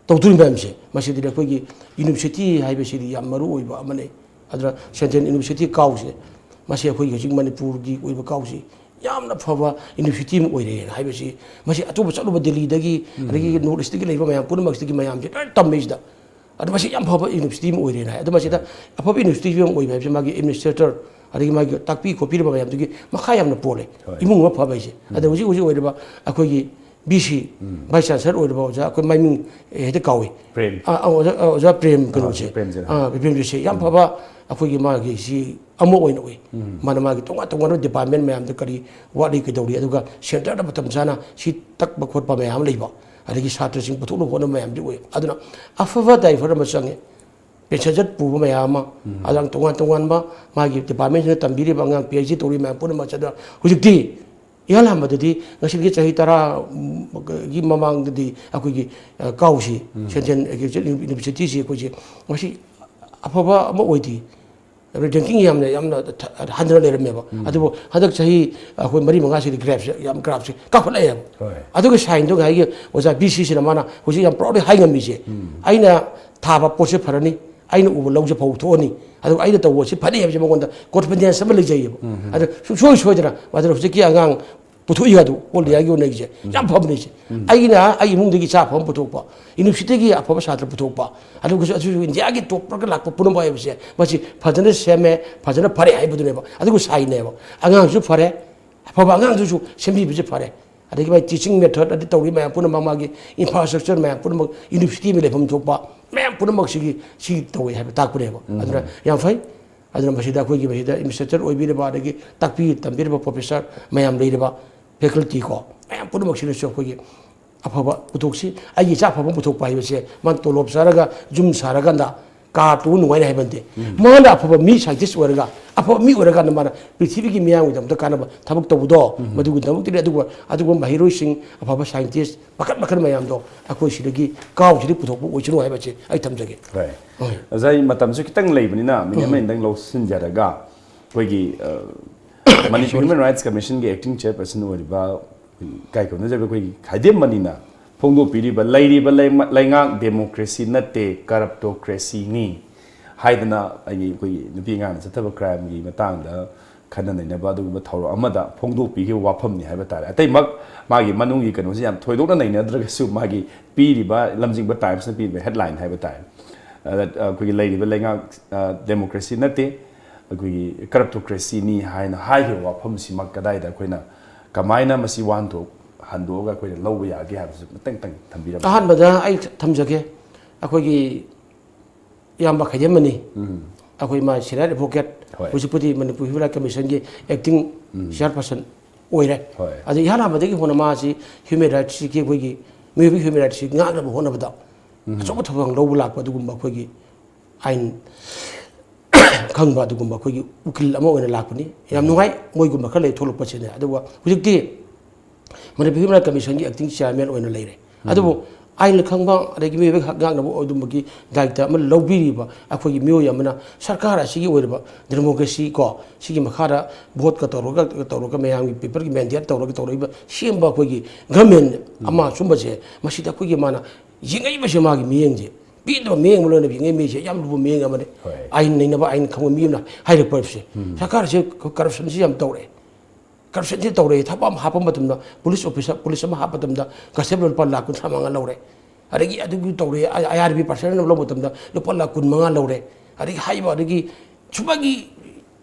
ꯇꯧꯗꯣꯔꯤꯕ ꯃꯌꯥꯝꯁꯦ, ꯃꯁꯤꯗꯗꯤ ꯑꯩꯈꯣꯏꯒꯤ university ꯍꯥꯏꯕꯁꯤꯗꯤ ꯌꯥꯝ ꯃꯔꯨ ꯑꯣꯏꯕ ꯑꯃꯅꯤ꯫ ꯑꯗꯨꯅ Central University ꯀꯥꯎꯁꯦ, ꯃꯁꯤ ꯑꯩꯈꯣꯏꯒꯤ ꯍꯧꯖꯤꯛ ꯃꯅꯤꯄꯨꯔꯒꯤ ꯑꯣꯏꯕ ꯀꯥꯎꯁꯤ ꯌꯥꯝꯅ ꯐꯕ university ꯑꯃ ꯑꯣꯏꯔꯦꯅ ꯍꯥꯏꯕꯁꯤ, ꯃꯁꯤ ꯑꯇꯣꯞꯄ ꯆꯠꯂꯨꯕ ꯗꯦꯜꯂꯤꯗꯒꯤ, ꯑꯗꯒꯤ North East ꯀꯤ ꯂꯩꯕ ꯃꯌꯥꯝ ꯄꯨꯝꯅꯃꯛꯁꯤꯗꯒꯤ ꯃꯌꯥꯝꯁꯦ ꯂꯣꯏꯅ ꯇꯝꯃꯦ ꯁꯤꯗ꯫ ꯑꯗꯨ ꯃꯁꯤ ꯌꯥꯝ ꯐꯕ university ꯑꯃ ꯑꯣꯏꯔꯦꯅ ꯍꯥꯏ꯫ ꯑꯗꯨ ꯃꯁꯤꯗ ꯑꯐꯕ university ꯑꯃ ꯑꯣꯏꯕ ꯍꯥꯏꯕꯁꯤ ꯃꯥꯒꯤ administrator, ꯑꯗꯒꯤ ꯃꯥꯒꯤ ꯇꯥꯛꯄꯤ ꯈꯣꯠꯄꯤꯔꯤꯕ ꯃꯌꯥꯝꯗꯨꯒꯤ ꯃꯈꯥ ꯌꯥꯝꯅ ꯄꯣꯜꯂꯦ꯫ ꯍꯣꯏ꯫ ꯏꯃꯨꯡ ꯑꯃ ꯐꯕ ꯍꯥꯏꯁꯦ꯫ ꯑꯗ ꯍꯧꯖꯤꯛ ꯍꯧꯖꯤꯛ ꯑꯣꯏꯔꯤꯕ ꯑꯩꯈꯣꯏꯒꯤ ꯕꯤ ꯁꯤ ꯚꯥꯏꯁ ꯆꯥꯟꯁꯦꯂꯔ ꯑꯣꯏꯔꯕ ꯑꯣꯖꯥ, ꯑꯩꯈꯣꯏ ꯃꯥꯏꯃꯤꯡ ꯍꯦꯛꯇ ꯀꯥꯎꯏ꯫ ꯄ꯭ꯔꯦꯝ꯫ ꯑꯥ, ꯑꯥ, ꯑꯣꯖꯥ, ꯑꯣꯖꯥ ꯄ꯭ꯔꯦꯝ ꯀꯩꯅꯣꯁꯦ꯫ ꯄ꯭ꯔꯦꯝꯖꯤꯠ꯫ ꯑꯥ, ꯄ꯭ꯔꯦꯝꯖꯤꯠꯁꯦ ꯌꯥꯝ ꯐꯕ ꯑꯩꯈꯣꯏꯒꯤ ꯃꯥꯒꯤ ꯁꯤ ꯑꯃ ꯑꯣꯏꯅ ꯎꯏ꯫ ꯃꯥꯅ ꯃꯥꯒꯤ ꯇꯣꯉꯥꯟ ꯇꯣꯉꯥꯟꯕ ꯗꯤꯄꯥꯔꯠꯃꯦꯟ ꯃꯌꯥꯝꯗ ꯀꯔꯤ ꯋꯥꯠꯂꯤ ꯀꯩꯗꯧꯔꯤ, ꯑꯗꯨꯒ ꯁꯦꯟꯇꯔꯗ ꯃꯇꯝ ꯆꯥꯅ ꯁꯤ ꯇꯛꯄ ꯈꯣꯠꯄ ꯃꯌꯥꯝ ꯂꯩꯕ, ꯑꯗꯒꯤ ꯁꯥꯇ꯭ꯔꯁꯤꯡ ꯄꯨꯊꯣꯛꯅꯕ ꯍꯣꯠꯅꯕ ꯃꯌꯥꯝꯗꯤ ꯎꯏ꯫ ꯑꯗꯨꯅ ꯑꯐꯕ ꯗ꯭ꯔꯥꯏꯚꯔ ꯑꯃ ꯆꯪꯉꯦ, ꯄꯦꯁꯦꯟꯖꯔ ꯄꯨꯕ ꯃꯌꯥꯝ ꯑꯃ, ꯑꯗꯨꯒ ꯇꯣꯉꯥꯟ ꯇꯣꯉꯥꯟꯕ ꯃꯥꯒꯤ ꯗꯤꯄꯥꯔꯠꯃꯦꯟꯁꯤꯅ ꯇꯝꯕꯤꯔꯤꯕ ꯑꯉꯥꯡ ꯄꯤ ꯑꯩꯆ ꯗꯤ ꯇꯧꯔꯤ ꯃꯌꯥꯝ ꯄꯨꯝꯅꯃꯛ ꯑꯗꯨꯅ ꯍꯧꯖꯤꯛꯇꯤ ꯏꯍꯥꯟ ꯍꯥꯟꯕꯗꯗꯤ ꯉꯁꯤꯗꯒꯤ ꯆꯍꯤ ꯇꯔꯥꯒꯤ ꯃꯃꯥꯡꯗꯗꯤ ꯑꯩꯈꯣꯏꯒꯤ, ꯑ, ꯀꯥꯎꯁꯤ, ꯁꯦꯟꯇ꯭ꯔꯦꯜ ꯑꯦꯒ꯭ꯔꯤꯀꯜꯆꯔ ꯌꯨꯅꯤꯚꯔꯁꯤꯇꯤꯁꯤ ꯑꯩꯈꯣꯏꯁꯦ ꯃꯁꯤ ꯑꯐꯕ ꯑꯃ ꯑꯣꯏꯗꯦ, ꯔꯦꯡꯀꯤꯡ ꯌꯥꯝꯅ, ꯌꯥꯝꯅ ꯍꯟꯊꯅ ꯂꯩꯔꯝꯃꯦꯕ꯫ ꯑꯗꯨꯕꯨ ꯍꯟꯗꯛ ꯆꯍꯤ ꯑꯩꯈꯣꯏ ꯃꯔꯤ ꯃꯉꯥꯁꯤꯗꯤ ꯒ꯭ꯔꯥꯐꯁꯦ ꯌꯥꯝ, ꯒ꯭ꯔꯥꯐꯁꯦ ꯀꯥꯈꯠꯂꯛꯑꯦꯕ꯫ ꯍꯣꯏ꯫ ꯑꯗꯨꯒꯤ ꯁꯥꯏꯟꯗꯣ ꯉꯁꯥꯏꯒꯤ ꯑꯣꯖꯥ ꯕꯤ ꯁꯤꯁꯤꯅ ꯃꯥꯅ ꯍꯧꯖꯤꯛ ꯌꯥꯝ ꯄ꯭ꯔꯥꯎꯗꯂꯤ ꯍꯥꯏ ꯉꯝꯃꯤꯁꯦ, ꯑꯩꯅ ꯊꯥꯕ ꯄꯣꯠꯁꯦ ꯐꯔꯅꯤ, ꯑꯩꯅ ꯎꯕ ꯂꯧꯁꯦ ꯐꯧ ꯊꯣꯛꯑꯅꯤ, ꯑꯗꯨꯒ ꯑꯩꯅ ꯇꯧꯕꯁꯦ ꯐꯅꯤ ꯍꯥꯏꯕꯁꯦ ꯃꯉꯣꯟꯗ ꯀꯣꯟꯐꯤꯗꯦꯟꯁ ꯑꯃ ꯂꯩꯖꯩꯌꯦꯕ꯫ ꯑꯗꯨ ꯁꯨꯡꯁꯣꯏ ꯁꯣꯏꯗꯅ ꯃꯗꯨꯅ ꯍꯧꯖꯤꯛꯀꯤ ꯑꯉꯥꯡ ꯄꯨꯊꯣꯛꯏ ꯑꯗꯨ ꯑꯣꯜ ꯏꯟꯗꯤꯌꯥꯒꯤ ꯑꯣꯏꯅ ꯑꯩꯁꯦ ꯌꯥꯝ ꯐꯕꯅꯤ ꯑꯩꯁꯦ꯫ ꯑꯩꯅ ꯑꯩ ꯏꯃꯨꯡꯗꯒꯤ ꯏꯆꯥ ꯑꯐꯕ ꯑꯃ ꯄꯨꯊꯣꯛꯄ, ꯌꯨꯅꯤꯚꯔꯁꯤꯇꯤꯒꯤ ꯑꯐꯕ ꯁꯥꯇ꯭ꯔ ꯄꯨꯊꯣꯛꯄ, ꯑꯗꯨꯒꯁꯨ ꯑꯗꯨꯁꯨ ꯏꯟꯗꯤꯌꯥꯒꯤ ꯇꯣꯞ ꯂꯥꯛꯄ ꯄꯨꯝꯅꯃꯛ ꯍꯥꯏꯕꯁꯦ ꯃꯁꯤ ꯐꯖꯅ ꯁꯦꯝꯃꯦ, ꯐꯖꯅ ꯐꯔꯦ ꯍꯥꯏꯕꯗꯨꯅꯦꯕ꯫ ꯑꯗꯨꯒ ꯁꯥꯏꯟꯅꯦꯕ꯫ ꯑꯉꯥꯡꯁꯨ ꯐꯔꯦ, ꯑꯐꯕ ꯑꯉꯥꯡꯗꯨꯁꯨ ꯁꯦꯝꯕꯤꯕꯁꯦ ꯐꯔꯦ꯫ ꯑꯗꯒꯤ ꯃꯥꯒꯤ ꯇꯤꯆꯤꯡ ꯃꯦꯊꯗ ꯑꯗꯨ ꯇꯧꯔꯤ ꯃꯌꯥꯝ ꯄꯨꯝꯅꯃꯛ, ꯃꯥꯒꯤ ꯏꯟꯐ꯭ꯔꯥꯁ꯭ꯇ꯭ꯔꯛꯆꯔ ꯃꯌꯥꯝ ꯄꯨꯝꯅꯃꯛ, ꯌꯨꯅꯤꯚꯔꯁꯤꯇꯤ ꯑꯃ ꯂꯩꯐꯝ ꯊꯣꯛꯄ ꯃꯌꯥꯝ ꯄꯨꯝꯅꯃꯛ ꯁꯤꯒꯤ, ꯁꯤ ꯇꯧꯋꯦ ꯍꯥꯏꯕ ꯇꯥꯛꯄꯅꯦꯕ꯫ ꯑꯗꯨꯅ ꯌꯥꯝ ꯐꯩ꯫ ꯑꯗꯨꯅ ꯃꯁꯤꯗ ꯑꯩꯈꯣꯏꯒꯤ ꯃꯁꯤꯗ ꯑꯦꯗꯃꯤꯅꯤꯁꯇ꯭ꯔꯦꯇꯔ ꯑꯣꯏꯕꯤꯔꯤꯕ, ꯑꯗꯒꯤ ꯇꯥꯛꯄꯤ ꯇꯝꯕꯤꯔꯤꯕ ꯄ꯭ꯔꯣꯐꯦꯁꯔ ꯃꯌꯥꯝ ꯂꯩꯔꯤꯕ, ꯐꯦꯀꯜꯇꯤ ꯀꯣ, ꯃꯌꯥꯝ ꯄꯨꯝꯅꯃꯛꯁꯤꯅꯁꯨ ꯑꯩꯈꯣꯏꯒꯤ ꯑꯐꯕ ꯄꯨꯊꯣꯛꯁꯤ꯫ ꯑꯩꯒꯤ ꯏꯆꯥ ꯑꯐꯕ ꯑꯃ ꯄꯨꯊꯣꯛꯄ ꯍꯥꯏꯕꯁꯦ ꯃꯥꯅ ꯇꯣꯂꯣꯞ ꯆꯥꯔꯒ ꯌꯨꯝ ꯁꯥꯔꯀꯥꯟꯗ ꯀꯥꯔ ꯇꯣꯡꯕ ꯅꯨꯡꯉꯥꯏꯅꯤ ꯍꯥꯏꯕ ꯅꯠꯇꯦ꯫ ꯃꯥꯅ ꯑꯐꯕ ꯃꯤ, ꯁꯥꯏꯟꯇꯤꯁ ꯑꯣꯏꯔꯒ, ꯑꯐꯕ ꯃꯤ ꯑꯣꯏꯔꯀꯥꯟꯗ ꯃꯥꯅ ꯄ꯭ꯔꯤꯊꯤꯕꯤꯒꯤ ꯃꯤꯌꯥꯝꯒꯤꯗꯃꯛꯇ ꯀꯥꯟꯅꯕ ꯊꯕꯛ ꯇꯧꯕꯗꯣ, ꯃꯗꯨꯒꯤꯗꯃꯛꯇꯗꯤ ꯑꯗꯨꯒꯨꯝꯕ, ꯑꯗꯨꯒꯨꯝꯕ ꯃꯍꯩꯔꯣꯏꯁꯤꯡ, ꯑꯐꯕ ꯁꯥꯏꯟꯇꯤꯁ ꯃꯈꯜ ꯃꯈꯜ ꯃꯌꯥꯝꯗꯣ ꯑꯩꯈꯣꯏ ꯁꯤꯗꯒꯤ ꯀꯥꯎꯁꯤꯗꯒꯤ ꯄꯨꯊꯣꯛꯄ ꯑꯣꯏꯁꯅꯨ ꯍꯥꯏꯕꯁꯦ ꯑꯩ ꯊꯝꯖꯒꯦ꯫ ꯍꯣꯏ꯫ ꯍꯣꯏ꯫ ꯑꯣꯖꯥ, ꯑꯩ ꯃꯇꯝꯁꯨ ꯈꯤꯇꯪ ꯂꯩꯕꯅꯤꯅ ꯃꯤꯅꯤꯠ ꯑꯃ ꯑꯅꯤꯗꯪ ꯂꯧꯁꯤꯟꯖꯔꯒ, ꯑꯩꯈꯣꯏꯒꯤ, ꯑ, ꯃꯅꯤꯄꯨꯔ ꯍ꯭ꯌꯨꯃꯦꯟ ꯔꯥꯏꯠꯁ ꯀꯃꯤꯁꯟꯒꯤ ꯑꯦꯛꯇꯤꯡ ꯆꯤꯌꯔꯄꯔꯁꯟ ꯑꯣꯏꯔꯤꯕ ꯏꯀꯥꯏ ꯈꯨꯝꯅꯖꯕ ꯑꯩꯈꯣꯏꯒꯤ ꯈꯥꯏꯗꯦꯝ ꯃꯅꯤꯅ ꯐꯣꯡꯗꯣꯛꯄꯤꯔꯤꯕ, ꯂꯩꯔꯤꯕ ꯂꯩꯃ-, ꯂꯩꯉꯥꯛ ꯗꯦꯃꯣꯀ꯭ꯔꯦꯁꯤ ꯅꯠꯇꯦ, ꯀꯔꯞꯇꯣꯀ꯭ꯔꯦꯁꯤꯅꯤ ꯍꯥꯏꯗꯅ, ꯑꯩꯒꯤ, ꯑꯩꯈꯣꯏꯒꯤ ꯅꯨꯄꯤ ꯑꯉꯥꯡꯅ ꯆꯠꯊꯕ ꯀ꯭ꯔꯥꯏꯝꯒꯤ ꯃꯇꯥꯡꯗ ꯈꯟꯅ ꯅꯩꯅꯕ ꯑꯗꯨꯒꯨꯝꯕ ꯊꯧꯔꯝ ꯑꯃꯗ ꯐꯣꯡꯗꯣꯛꯄꯤꯈꯤꯕ ꯋꯥꯐꯝꯅꯤ ꯍꯥꯏꯕ ꯇꯥꯔꯦ꯫ ꯑꯇꯩꯃꯛ ꯃꯥꯒꯤ ꯃꯅꯨꯡꯒꯤ ꯀꯩꯅꯣꯁꯤ ꯌꯥꯝ ꯊꯣꯏꯗꯣꯛꯅ ꯅꯩꯅꯗ꯭ꯔꯒꯁꯨ, ꯃꯥꯒꯤ ꯄꯤꯔꯤꯕ ꯂꯝꯖꯤꯡꯕ ꯇꯥꯏꯝꯁꯅ ꯄꯤꯔꯤꯕ ꯍꯦꯗꯂꯥꯏꯟ ꯍꯥꯏꯕ ꯇꯥꯔꯦ꯫ ꯑꯗ, ꯑ, ꯑꯩꯈꯣꯏꯒꯤ ꯂꯩꯔꯤꯕ ꯂꯩꯉꯥꯛ, ꯑ, ꯗꯦꯃꯣꯀ꯭ꯔꯦꯁꯤ ꯅꯠꯇꯦ, ꯑꯩꯈꯣꯏꯒꯤ ꯀꯔꯞꯇꯣꯀ꯭ꯔꯦꯁꯤꯅꯤ ꯍꯥꯏꯅ ꯍꯥꯏꯈꯤꯕ ꯋꯥꯐꯝꯁꯤꯃꯛ ꯀꯗꯥꯏꯗ ꯑꯩꯈꯣꯏꯅ ꯀꯃꯥꯏꯅ ꯃꯁꯤ ꯋꯥꯍꯟꯊꯣꯛ ꯍꯟꯗꯣꯛꯑꯒ ꯑꯩꯈꯣꯏꯅ ꯂꯧꯕ ꯌꯥꯒꯦ ꯍꯥꯏꯕꯁꯤ ꯑꯃꯇꯪ ꯇꯪ ꯊꯝꯕꯤꯔꯝꯃꯨ꯫ ꯑꯍꯥꯟꯕꯗ ꯑꯩ ꯊꯝꯖꯒꯦ, ꯑꯩꯈꯣꯏꯒꯤ ꯏꯌꯥꯝꯕ ꯈꯩꯗꯦꯝꯃꯅꯤ, ꯑꯩꯈꯣꯏ ꯃꯥ senior advocate, ꯍꯣꯏ꯫ ꯍꯧꯖꯤꯛꯄꯨꯗꯤ ꯃꯅꯤꯄꯨꯔ Human Rights Commission ꯒꯤ acting chairperson ꯑꯣꯏꯔꯦ꯫ ꯍꯣꯏ꯫ ꯑꯗ ꯏꯍꯥꯟ ꯍꯥꯟꯕꯗꯒꯤ ꯍꯧꯅ ꯃꯥꯁꯤ human rights ꯀꯤ, ꯑꯩꯈꯣꯏꯒꯤ ꯃꯤꯑꯣꯏꯕꯒꯤ human rights ꯁꯤ ꯉꯥꯛꯅꯕ ꯍꯣꯠꯅꯕꯗ ꯑꯆꯧꯕ ꯊꯧꯗꯥꯡ ꯂꯧꯕ ꯂꯥꯛꯄ ꯑꯗꯨꯒꯨꯝꯕ ꯑꯩꯈꯣꯏꯒꯤ ꯑꯥꯏꯟ ꯈꯪꯕ ꯑꯗꯨꯒꯨꯝꯕ ꯑꯩꯈꯣꯏꯒꯤ ꯎꯀꯤꯜ ꯑꯃ ꯑꯣꯏꯅ ꯂꯥꯛꯄꯅꯤ꯫ ꯌꯥꯝ ꯅꯨꯡꯉꯥꯏ ꯃꯣꯏꯒꯨꯝꯕ ꯈꯔ ꯂꯩ ꯊꯣꯛꯂꯛꯄꯁꯤꯅꯦ꯫ ꯑꯗꯨꯒ ꯍꯧꯖꯤꯛꯇꯤ ꯃꯅꯤꯄꯨꯔ Human Rights Commission ꯒꯤ acting chairman ꯑꯣꯏꯅ ꯂꯩꯔꯦ꯫ ꯑꯗꯨꯕꯨ ꯑꯥꯏꯟ ꯈꯪꯕ ꯑꯗꯒꯤ ꯃꯤꯑꯣꯏꯕ ꯍꯛ ꯉꯥꯛꯅꯕ ꯑꯗꯨꯝꯕꯒꯤ ꯗꯥꯏꯇ ꯑꯃ ꯂꯧꯕꯤꯔꯤꯕ ꯑꯩꯈꯣꯏꯒꯤ ꯃꯤꯑꯣꯏ ꯑꯃꯅ ꯁꯔꯀꯥꯔ ꯑꯁꯤꯒꯤ ꯑꯣꯏꯔꯤꯕ democracy ꯀꯣ, ꯁꯤꯒꯤ ꯃꯈꯥꯗ vote ꯀ ꯇꯧꯔꯒ, ꯇꯧꯔꯒ ꯃꯌꯥꯝꯒꯤ people ꯒꯤ mandate ꯇꯧꯔꯒ ꯇꯧꯔꯛꯏꯕ ꯁꯦꯝꯕ ꯑꯩꯈꯣꯏꯒꯤ government ꯑꯃ ꯁꯨꯝꯕꯁꯦ, ꯃꯁꯤꯗ ꯑꯩꯈꯣꯏꯒꯤ ꯃꯥꯅ ꯌꯦꯡꯉꯛꯏꯕꯁꯦ, ꯃꯥꯒꯤ ꯃꯤꯠꯌꯦꯡꯁꯦ ꯄꯤꯗꯕ ꯃꯤꯠꯌꯦꯡ ꯑꯃ ꯂꯣꯏꯅ ꯌꯦꯡꯉꯛꯏ꯫ ꯃꯤꯁꯦ ꯌꯥꯝ ꯂꯨꯕ ꯃꯤꯠꯌꯦꯡ ꯑꯃꯅꯤ꯫ ꯍꯣꯏ꯫ ꯑꯥꯏꯟ ꯅꯩꯅꯕ, ꯑꯥꯏꯟ ꯈꯪꯕ ꯃꯤ ꯑꯃꯅ ꯍꯥꯏꯔꯛꯄ ꯍꯥꯏꯕꯁꯦ, ꯁꯔꯀꯥꯔꯁꯦ corruption ꯁꯤ ꯌꯥꯝ ꯇꯧꯔꯛꯑꯦ꯫ Corruption ꯁꯤ ꯇꯧꯔꯛꯑꯦ꯫ ꯊꯕꯛ ꯑꯃ ꯍꯥꯞꯄ ꯃꯇꯝꯗ police officer, police ꯑꯃ ꯍꯥꯞꯄ ꯃꯇꯝꯗ constable ꯂꯨꯄꯥ ꯂꯥꯈ ꯀꯨꯟꯊ꯭ꯔꯥ ꯃꯉꯥ ꯂꯧꯔꯦ꯫ ꯑꯗꯒꯤ ꯑꯗꯨꯒꯤ ꯇꯧꯔꯦ, IRB personnel ꯑꯃ ꯂꯧꯕ ꯃꯇꯝꯗ ꯂꯨꯄꯥ ꯂꯥꯈ ꯀꯨꯟ ꯃꯉꯥ ꯂꯧꯔꯦ꯫ ꯑꯗꯒꯤ ꯍꯥꯏꯔꯤꯕ, ꯑꯗꯒꯤ ꯁꯨꯃꯥꯏꯒꯤ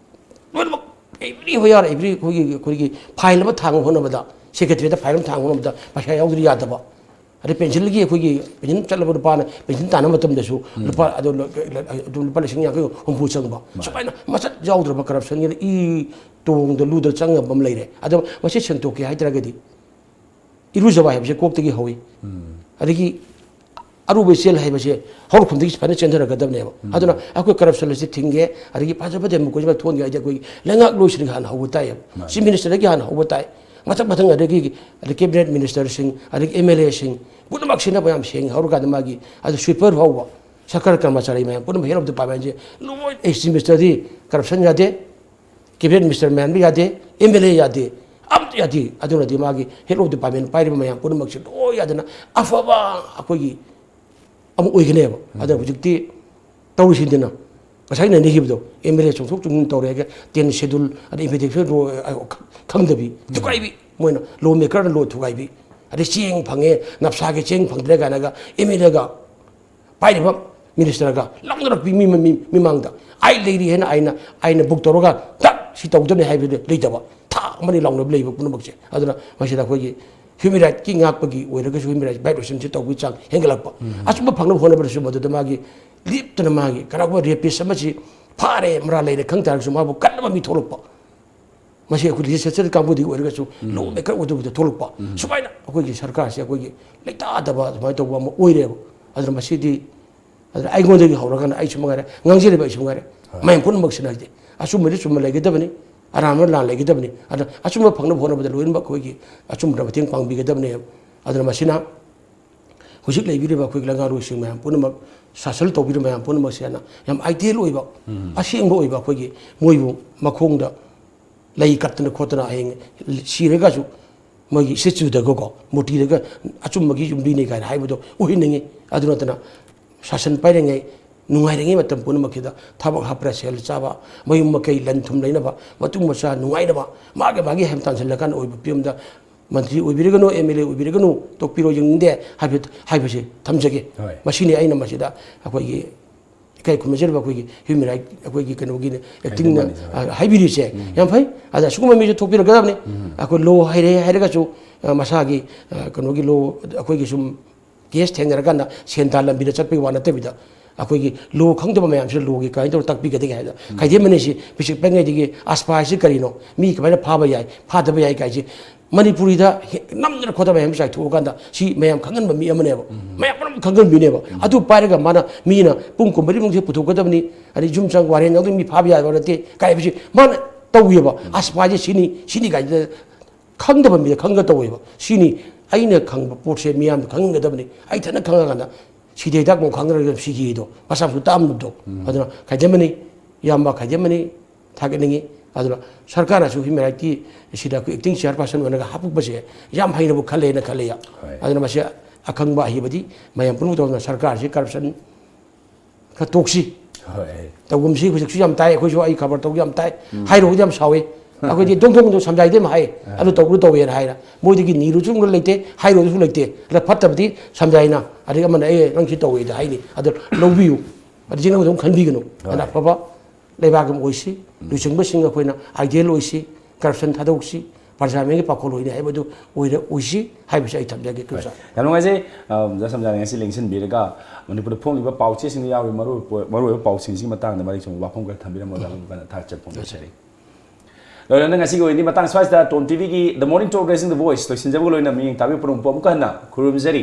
ꯂꯣꯏꯅꯃꯛ every ꯍꯣꯌꯥꯔ, every ꯑꯩꯈꯣꯏꯒꯤ, ꯑꯩꯈꯣꯏꯒꯤ file ꯑꯃ ꯊꯥꯡꯕ ꯍꯣꯠꯅꯕꯗ, secretary ꯗ file ꯑꯃ ꯊꯥꯡꯕ ꯍꯣꯠꯅꯕꯗ ꯄꯩꯁꯥ ꯌꯥꯎꯗ꯭ꯔꯗꯤ ꯌꯥꯗꯕ꯫ ꯑꯗꯩ pension ꯒꯤ, ꯑꯩꯈꯣꯏꯒꯤ pension ꯆꯠꯂꯕ ꯅꯨꯄꯥꯅ pension ꯇꯥꯟꯅꯕ ꯃꯇꯝꯗꯁꯨ ꯂꯨꯄꯥ, ꯑꯗꯨ, ꯑꯗꯨ ꯂꯨꯄꯥ ꯂꯤꯁꯤꯡ ꯌꯥꯡꯈꯩ ꯍꯨꯝꯐꯨ ꯆꯪꯕ꯫ ꯁꯨꯃꯥꯏꯅ ꯃꯆꯠ ꯌꯥꯎꯗ꯭ꯔꯕ corruption ꯒꯤ ꯏ ꯇꯣꯡꯗ ꯂꯨꯗ ꯆꯪꯉꯕ ꯑꯃ ꯂꯩꯔꯦ꯫ ꯑꯗꯣ ꯃꯁꯤ ꯁꯦꯡꯗꯣꯛꯀꯦ ꯍꯥꯏꯇꯥꯔꯒꯗꯤ ꯏꯔꯨꯖꯕ ꯍꯥꯏꯕꯁꯦ ꯀꯣꯛꯇꯒꯤ ꯍꯧꯏ꯫ ꯑꯗꯒꯤ ꯑꯔꯨꯕ ꯏꯆꯦꯜ ꯍꯥꯏꯕꯁꯦ ꯍꯧꯔꯛꯐꯝꯗꯒꯤ ꯐꯖꯅ ꯆꯦꯟꯊꯔꯛꯀꯗꯕꯅꯦꯕ꯫ ꯑꯗꯨꯅ ꯑꯩꯈꯣꯏ corruption ꯑꯁꯤ ꯊꯤꯡꯒꯦ, ꯑꯗꯒꯤ ꯐꯖ ꯐꯖꯕ democracy ꯑꯃ ꯊꯣꯛꯍꯟꯒꯦ ꯍꯥꯏꯗꯤ ꯑꯩꯈꯣꯏ ꯂꯩꯉꯥꯛꯂꯣꯏꯁꯤꯡꯗꯒꯤ ꯍꯥꯟꯅ ꯍꯧꯕ ꯇꯥꯏꯌꯦꯕ꯫ Chief minister ꯗꯒꯤ ꯍꯥꯟꯅ ꯍꯧꯕ ꯇꯥꯏ꯫ ꯃꯊꯪ ꯃꯊꯪ ꯑꯗꯒꯤ, ꯑꯗꯒꯤ cabinet minister ꯁꯤꯡ, ꯑꯗꯒꯤ MLA ꯁꯤꯡ ꯄꯨꯝꯅꯃꯛꯁꯤꯅ ꯃꯌꯥꯝ ꯁꯦꯡ ꯍꯧꯔꯀꯥꯟꯗ ꯃꯥꯒꯤ, ꯑꯗꯨ sweeper ꯐꯥꯎꯕ, ꯁꯔꯀꯥꯔ ꯀꯔꯃꯆꯥꯔꯤ ꯃꯌꯥꯝ ꯄꯨꯝꯅꯃꯛ head of department ꯁꯦ ꯂꯣꯏ, ꯑꯦ, chief minister ꯗꯤ corruption ꯌꯥꯗꯦ, cabinet minister ꯃꯌꯥꯝꯗꯤ ꯌꯥꯗꯦ, MLA ꯌꯥꯗꯦ, ꯑꯝꯇ ꯌꯥꯗꯦ꯫ ꯑꯗꯨꯅꯗꯤ ꯃꯥꯒꯤ head of department ꯄꯥꯏꯔꯤꯕ ꯃꯌꯥꯝ ꯄꯨꯝꯅꯃꯛꯁꯦ ꯂꯣꯏ ꯌꯥꯗꯅ ꯑꯐꯕ ꯑꯩꯈꯣꯏꯒꯤ ꯑꯃ ꯑꯣꯏꯒꯅꯦꯕ꯫ ꯑꯗꯨꯅ ꯍꯧꯖꯤꯛꯇꯤ ꯇꯧꯔꯤꯁꯤꯡꯗꯨꯅ ꯉꯁꯥꯏ ꯅꯩꯅꯈꯤꯕꯗꯣ, MLA ꯆꯣꯡꯊꯣꯛ ꯆꯣꯡꯁꯤꯟ ꯇꯧꯔꯦꯒ, ten schedule, ꯑꯗꯩ invitation ꯈꯪꯗꯕꯤ, ꯊꯨꯒꯥꯏꯕꯤ, ꯃꯣꯏꯅ law maker ꯅ law ꯊꯨꯒꯥꯏꯕꯤ, ꯑꯗꯩ ꯆꯦꯡ ꯐꯪꯉꯦ, ꯅꯞꯁꯥꯒꯤ ꯆꯦꯡ ꯐꯪꯗ꯭ꯔꯦ ꯀꯥꯏꯅꯒ MLA ꯒ ꯄꯥꯏꯔꯤꯕ minister ꯒ ꯂꯥꯎꯅꯔꯛꯄꯤ ꯃꯤ, ꯃꯤ, ꯃꯤꯃꯥꯡꯗ꯫ ꯑꯩ ꯂꯩꯔꯤ ꯍꯥꯏꯅ ꯑꯩꯅ, ꯑꯩꯅ book ꯇꯧꯔꯒ ꯇꯛ ꯁꯤ ꯇꯧꯗꯕꯅꯤ ꯍꯥꯏꯕꯗꯤ ꯂꯩꯇꯕ꯫ ꯊꯥ ꯑꯃꯅꯤ ꯂꯥꯎꯅꯕ ꯂꯩꯕ ꯄꯨꯝꯅꯃꯛꯁꯦ꯫ ꯑꯗꯨꯅ ꯃꯁꯤꯗ ꯑꯩꯈꯣꯏꯒꯤ human rightꯀꯤ ꯉꯥꯛꯄꯒꯤ ꯑꯣꯏꯔꯒꯁꯨ human rights violationꯁꯦ ꯇꯧꯕꯒꯤ ꯆꯥꯡ ꯍꯦꯟꯒꯠꯂꯛꯄ꯫ ꯑꯁꯨꯝꯕ ꯐꯪꯅꯕ ꯍꯣꯠꯅꯕꯗꯁꯨ ꯃꯗꯨꯗ ꯃꯥꯒꯤ ꯂꯦꯞꯇꯅ ꯃꯥꯒꯤ ꯀꯅꯥꯒꯨꯝꯕ rapist ꯑꯃꯁꯤ ꯐꯥꯔꯦ ꯃꯔꯥꯜ ꯂꯩꯔꯦ ꯈꯪ ꯇꯥꯔꯒꯁꯨ ꯃꯥꯕꯨ ꯀꯟꯅꯕ ꯃꯤ ꯊꯣꯛꯂꯛꯄ꯫ ꯃꯁꯤ ꯑꯩꯈꯣꯏ legislature ꯀꯥꯡꯕꯨꯗꯒꯤ ꯑꯣꯏꯔꯒꯁꯨ, law maker ꯑꯣꯏꯗꯕꯗ ꯊꯣꯛꯂꯛꯄ꯫ ꯁꯨꯃꯥꯏꯅ ꯑꯩꯈꯣꯏꯒꯤ ꯁꯔꯀꯥꯔꯁꯦ ꯑꯩꯈꯣꯏꯒꯤ ꯂꯩꯇꯥꯗꯕ ꯑꯗꯨꯃꯥꯏꯅ ꯇꯧꯕ ꯑꯃ ꯑꯣꯏꯔꯦꯕ꯫ ꯑꯗꯨꯅ ꯃꯁꯤꯗꯤ, ꯑꯗꯨꯅ ꯑꯩꯉꯣꯟꯗꯒꯤ ꯍꯧꯔꯒꯅ ꯑꯩꯁꯨ ꯃꯉꯥꯏꯔꯦ, ꯉꯥꯡꯖꯔꯤꯕ ꯑꯩꯁꯨ ꯃꯉꯥꯏꯔꯦ, ꯃꯌꯥꯝ ꯄꯨꯝꯅꯃꯛꯁꯤꯅ ꯍꯥꯏꯗꯤ ꯑꯆꯨꯝꯕꯗꯤ ꯆꯨꯝꯕ ꯂꯩꯒꯗꯕꯅꯤ, ꯑꯔꯥꯟꯕ ꯂꯥꯟ ꯂꯩꯒꯗꯕꯅꯤ꯫ ꯑꯗꯨꯅ ꯑꯆꯨꯝꯕ ꯐꯪꯅꯕ ꯍꯣꯠꯅꯕꯗ ꯂꯣꯏꯅꯃꯛ ꯑꯩꯈꯣꯏꯒꯤ ꯑꯆꯨꯝꯕꯗ ꯃꯇꯦꯡ ꯄꯥꯡꯕꯤꯒꯗꯕꯅꯤ꯫ ꯑꯗꯨꯅ ꯃꯁꯤꯅ ꯍꯧꯖꯤꯛ ꯂꯩꯕꯤꯔꯤꯕ ꯑꯩꯈꯣꯏꯒꯤ ꯂꯩꯉꯥꯛꯂꯣꯏꯁꯤꯡ ꯃꯌꯥꯝ ꯄꯨꯝꯅꯃꯛ, ꯁꯥꯁꯟ ꯇꯧꯕꯤꯔꯤꯕ ꯃꯌꯥꯝ ꯄꯨꯝꯅꯃꯛꯁꯦ ꯌꯥꯝꯅ, ꯌꯥꯝ ideal ꯑꯣꯏꯕ, ꯑꯁꯦꯡꯕ ꯑꯣꯏꯕ ꯑꯩꯈꯣꯏꯒꯤ ꯃꯣꯏꯕꯨ ꯃꯈꯣꯡꯗ ꯂꯩ ꯀꯠꯇꯅ ꯈꯣꯠꯇꯅ ꯍꯌꯦꯡ ꯁꯤꯔꯒꯁꯨ ꯃꯣꯏꯒꯤ statueꯗꯒꯀꯣ, ꯃꯨꯔꯇꯤꯗꯒ ꯑꯆꯨꯝꯕꯒꯤ ꯌꯨꯝꯕꯤꯅꯤ ꯀꯥꯏꯅ ꯍꯥꯏꯕꯗꯣ ꯑꯣꯏꯍꯟꯅꯤꯡꯉꯤ꯫ ꯑꯗꯨ ꯅꯠꯇꯅ ꯁꯥꯁꯟ ꯄꯥꯏꯔꯤꯉꯩ ꯅꯨꯡꯉꯥꯏꯔꯤꯉꯩ ꯃꯇꯝ ꯄꯨꯝꯅꯃꯛꯁꯤꯗ ꯊꯕꯛ ꯍꯥꯞꯄ꯭ꯔꯥ ꯁꯦꯜ ꯆꯥꯕ, ꯃꯌꯨꯝ ꯃꯀꯩ ꯂꯟ ꯊꯨꯝ ꯂꯩꯅꯕ, ꯃꯇꯨ ꯃꯆꯥ ꯅꯨꯡꯉꯥꯏꯅꯕ, ꯃꯥꯒꯤ ꯃꯥꯒꯤ ꯍꯦꯝ ꯇꯥꯟꯁꯤꯜꯂꯀꯥꯟꯗ ꯑꯣꯏꯕ ꯐꯤꯕꯝꯗ ꯃꯟꯇ꯭ꯔꯤ ꯑꯣꯏꯕꯤꯔꯒꯅꯨ, MLA ꯑꯣꯏꯕꯤꯔꯒꯅꯨ, ꯇꯣꯛꯄꯤꯔꯣ, ꯌꯦꯡꯅꯤꯡꯗꯦ ꯍꯥꯏꯕ, ꯍꯥꯏꯕꯁꯦ ꯊꯝꯖꯒꯦ꯫ ꯍꯣꯏ꯫ ꯃꯁꯤꯅꯤ ꯑꯩꯅ ꯃꯁꯤꯗ ꯑꯩꯈꯣꯏꯒꯤ ꯏꯀꯥꯏ ꯈꯨꯝꯅꯖꯔꯤꯕ ꯑꯩꯈꯣꯏꯒꯤ human right, ꯑꯩꯈꯣꯏꯒꯤ ꯀꯩꯅꯣꯒꯤꯅꯦ, actingꯅ, ꯍꯥꯏꯖꯕꯅꯤ, ꯍꯣꯏ꯫ ꯑ, ꯍꯥꯏꯕꯤꯔꯤꯁꯦ ꯌꯥꯝ ꯐꯩ꯫ ꯑꯗ ꯁꯤꯒꯨꯝꯕ ꯃꯤꯁꯨ ꯊꯣꯛꯄꯤꯔꯛꯀꯗꯕꯅꯤ꯫ ꯑꯩꯈꯣꯏ law ꯍꯩꯔꯦ ꯍꯥꯏꯔꯒꯁꯨ, ꯑ, ꯃꯁꯥꯒꯤ, ꯑ, ꯀꯩꯅꯣꯒꯤ law, ꯑꯩꯈꯣꯏꯒꯤ ꯁꯨꯝ case ꯊꯦꯡꯅꯔꯀꯥꯟꯗ ꯁꯦꯟ ꯇꯥꯟ ꯂꯝꯕꯤꯗ ꯆꯠꯄꯒꯤ ꯋꯥ ꯅꯠꯇꯕꯤꯗ, ꯑꯩꯈꯣꯏꯒꯤ law ꯈꯪꯗꯕ ꯃꯌꯥꯝꯁꯤꯅ lawꯒꯤ ꯀꯃꯥꯏꯅ ꯇꯧꯔ ꯇꯥꯛꯄꯤꯒꯗꯒꯦ ꯍꯥꯏꯕꯗ, ꯈꯥꯏꯗꯦꯝ ꯑꯅꯤꯁꯤ ꯄꯤꯁꯤꯛ ꯄꯤꯛꯉꯩꯗꯒꯤ ꯑꯁꯄꯥ ꯍꯥꯏꯁꯤ ꯀꯔꯤꯅꯣ, ꯃꯤ ꯀꯃꯥꯏꯅ ꯐꯥꯕ ꯌꯥꯏ, ꯐꯥꯗꯕ ꯌꯥꯏ ꯀꯥꯏꯁꯤ ꯃꯅꯤꯄꯨꯔꯤꯗ ꯍꯦꯛ ꯅꯝꯗꯅ ꯈꯣꯠꯇꯅ ꯃꯌꯥꯝ ꯆꯥꯏꯊꯣꯛꯑꯀꯥꯟꯗ ꯁꯤ ꯃꯌꯥꯝ ꯈꯪꯍꯟꯕ ꯃꯤ ꯑꯃꯅꯦꯕ꯫ ꯃꯌꯥꯝ ꯄꯨꯝꯅꯃꯛ ꯈꯪꯍꯟꯕꯤꯅꯦꯕ꯫ ꯑꯗꯨ ꯄꯥꯏꯔꯒ ꯃꯥꯅ, ꯃꯤꯅ ꯄꯨꯡ ꯀꯨꯟꯃꯔꯤꯃꯨꯛꯁꯦ ꯄꯨꯊꯣꯛꯀꯗꯕꯅꯤ, ꯑꯗꯩ ꯌꯨꯝ ꯆꯪ ꯋꯥꯔꯦꯟ ꯌꯥꯎꯗꯅ ꯃꯤ ꯐꯥꯕ ꯌꯥꯕ ꯅꯠꯇꯦ ꯀꯥꯏ ꯍꯥꯏꯕꯁꯤ ꯃꯥꯅ ꯇꯧꯋꯦꯕ꯫ ꯑꯁꯄꯥꯁꯦ ꯁꯤꯅꯤ, ꯁꯤꯅꯤ ꯀꯥꯏꯗ ꯈꯪꯗꯕ ꯃꯤꯗ ꯈꯪꯒ ꯇꯧꯋꯦꯕ꯫ ꯁꯤꯅꯤ ꯑꯩꯅ ꯈꯪꯕ ꯄꯣꯠꯁꯦ ꯃꯤꯌꯥꯝꯅ ꯈꯪꯍꯟꯒꯗꯕꯅꯤ꯫ ꯑꯩ ꯏꯊꯟꯅ ꯈꯪꯉꯀꯥꯟꯗ ꯁꯤꯗꯩ ꯍꯤꯗꯥꯛ ꯃꯣꯡ ꯈꯪꯗꯅ ꯁꯤꯈꯤꯗꯣ ꯃꯁꯥ ꯃꯊꯟꯇ ꯇꯥꯛꯑꯝꯕꯗꯣ꯫ ꯑꯗꯨꯅ ꯈꯥꯏꯗꯦꯝ ꯑꯅꯤ, ꯏꯌꯥꯝꯕ ꯈꯥꯏꯗꯦꯝ ꯑꯅꯤ ꯊꯥꯒꯠꯅꯤꯡꯉꯤ꯫ ꯑꯗꯨꯅ ꯁꯔꯀꯥꯔꯅꯁꯨ human rightꯀꯤ ꯁꯤꯗ ꯑꯩꯈꯣꯏ acting chairperson ꯑꯣꯏꯔꯒ ꯍꯥꯞꯄꯛꯄꯁꯦ ꯌꯥꯝ ꯍꯩꯅꯕꯨ ꯈꯜꯂꯦꯅ ꯈꯜꯂꯦ꯫ ꯍꯣꯏ꯫ ꯑꯗꯨꯅ ꯃꯁꯤ ꯑꯈꯪꯕ ꯑꯍꯩꯕꯗꯤ ꯃꯌꯥꯝ ꯄꯨꯝꯅꯃꯛ ꯇꯧꯗꯅ ꯁꯔꯀꯥꯔꯁꯤ corruption ꯈꯔ ꯇꯣꯛꯁꯤ꯫ ꯍꯣꯏ꯫ ꯇꯧꯒꯨꯝꯁꯤ꯫ ꯍꯧꯖꯤꯛꯁꯨ ꯌꯥꯝ ꯇꯥꯏ, ꯑꯩꯈꯣꯏꯁꯨ ꯑꯩ ꯈꯕꯔ ꯇꯧꯕ ꯌꯥꯝ ꯇꯥꯏ꯫ ꯎꯝ꯫ ꯍꯥꯏꯔꯨꯕꯗꯤ ꯌꯥꯝ ꯁꯥꯎꯏ꯫ ꯑꯩꯈꯣꯏꯗꯤ ꯗꯣꯡ ꯗꯣꯡ ꯗꯣꯡ ꯁꯝꯖꯥꯏꯗꯤ ꯑꯗꯨꯝ ꯍꯥꯏ꯫ ꯑꯥ꯫ ꯑꯗꯨ ꯇꯧꯕ꯭ꯔꯥ ꯇꯧꯋꯦꯅ ꯍꯥꯏꯅ꯫ ꯃꯣꯏꯗꯒꯤ ꯅꯤꯔꯨꯁꯨ ꯂꯩꯇꯦ, ꯍꯥꯏꯔꯨꯕꯁꯨ ꯂꯩꯇꯦ꯫ ꯑꯗ ꯐꯠꯇꯕꯗꯤ ꯁꯝꯖꯥꯏꯅ, ꯑꯗꯒꯤ ꯑꯃꯅ "ꯑꯦ, ꯅꯪ ꯁꯤ ꯇꯧꯋꯦꯗ" ꯍꯥꯏꯅꯤ꯫ ꯑꯗꯨ ꯂꯧꯕꯤꯌꯨ꯫ ꯑꯗꯨ ꯆꯤꯡꯅꯕꯗ ꯑꯗꯨꯝ ꯈꯟꯕꯤꯒꯅꯨ꯫ ꯍꯣꯏ꯫ ꯑꯗ ꯑꯐꯕ ꯂꯩꯕꯥꯛ ꯑꯃ ꯑꯣꯏꯁꯤ, ꯎꯝ꯫ ꯂꯨꯆꯤꯡꯕꯁꯤꯡ ꯑꯩꯈꯣꯏꯅ ideal ꯑꯣꯏꯁꯤ, ꯀꯔꯞꯁꯟ ꯊꯥꯗꯣꯛꯁꯤ, ꯄ꯭ꯔꯖꯥ ꯃꯤꯒꯤ ꯄꯥꯈꯣꯜ ꯑꯣꯏꯅꯤ ꯍꯥꯏꯕꯗꯨ ꯑꯣꯏꯔ ꯑꯣꯏꯁꯤ ꯍꯥꯏꯕꯁꯤ ꯑꯩ ꯊꯝꯖꯒꯦ, ꯀꯨꯏꯁꯥ꯫ ꯌꯥꯝ ꯅꯨꯡꯉꯥꯏꯖꯩ꯫ ꯑ, ꯑꯣꯖꯥ ꯁꯝꯖꯥꯅ ꯉꯁꯤ ꯂꯦꯡꯁꯤꯟꯕꯤꯔꯒ ꯃꯅꯤꯄꯨꯔꯗ ꯐꯣꯡꯂꯤꯕ ꯄꯥꯎꯆꯦꯁꯤꯡꯗ ꯌꯥꯎꯔꯤꯕ ꯃꯔꯨ ꯃꯔꯨꯑꯣꯏꯕ ꯄꯥꯎꯁꯤꯡꯁꯤꯒꯤ ꯃꯇꯥꯡꯗ ꯃꯔꯤꯛ ꯆꯨꯝꯕ ꯋꯥꯐꯝ ꯈꯔ ꯊꯝꯕꯤꯔꯝꯕ ꯑꯣꯖꯥ ꯀꯟꯅ ꯊꯥꯒꯠꯆꯕ ꯐꯣꯡꯗꯣꯛꯆꯔꯤ꯫ ꯂꯣꯏꯔꯒ ꯉꯁꯤꯒꯤ ꯑꯣꯏꯅꯗꯤ ꯃꯇꯥꯡ ꯁ꯭ꯋꯥꯏꯁꯤꯗ ꯇꯣꯝ ꯇꯤꯚꯤꯒꯤ The Morning Talk ꯔꯦꯁꯤꯡ The Voice ꯂꯣꯏꯁꯤꯟꯖꯕꯒ ꯂꯣꯏꯅ ꯃꯤꯠꯌꯦꯡ ꯇꯥꯕꯤꯕ ꯄꯨꯝꯅꯃꯛꯄꯨ ꯑꯃꯨꯛꯀ ꯍꯟꯅ ꯈꯨꯔꯨꯝꯖꯔꯤ꯫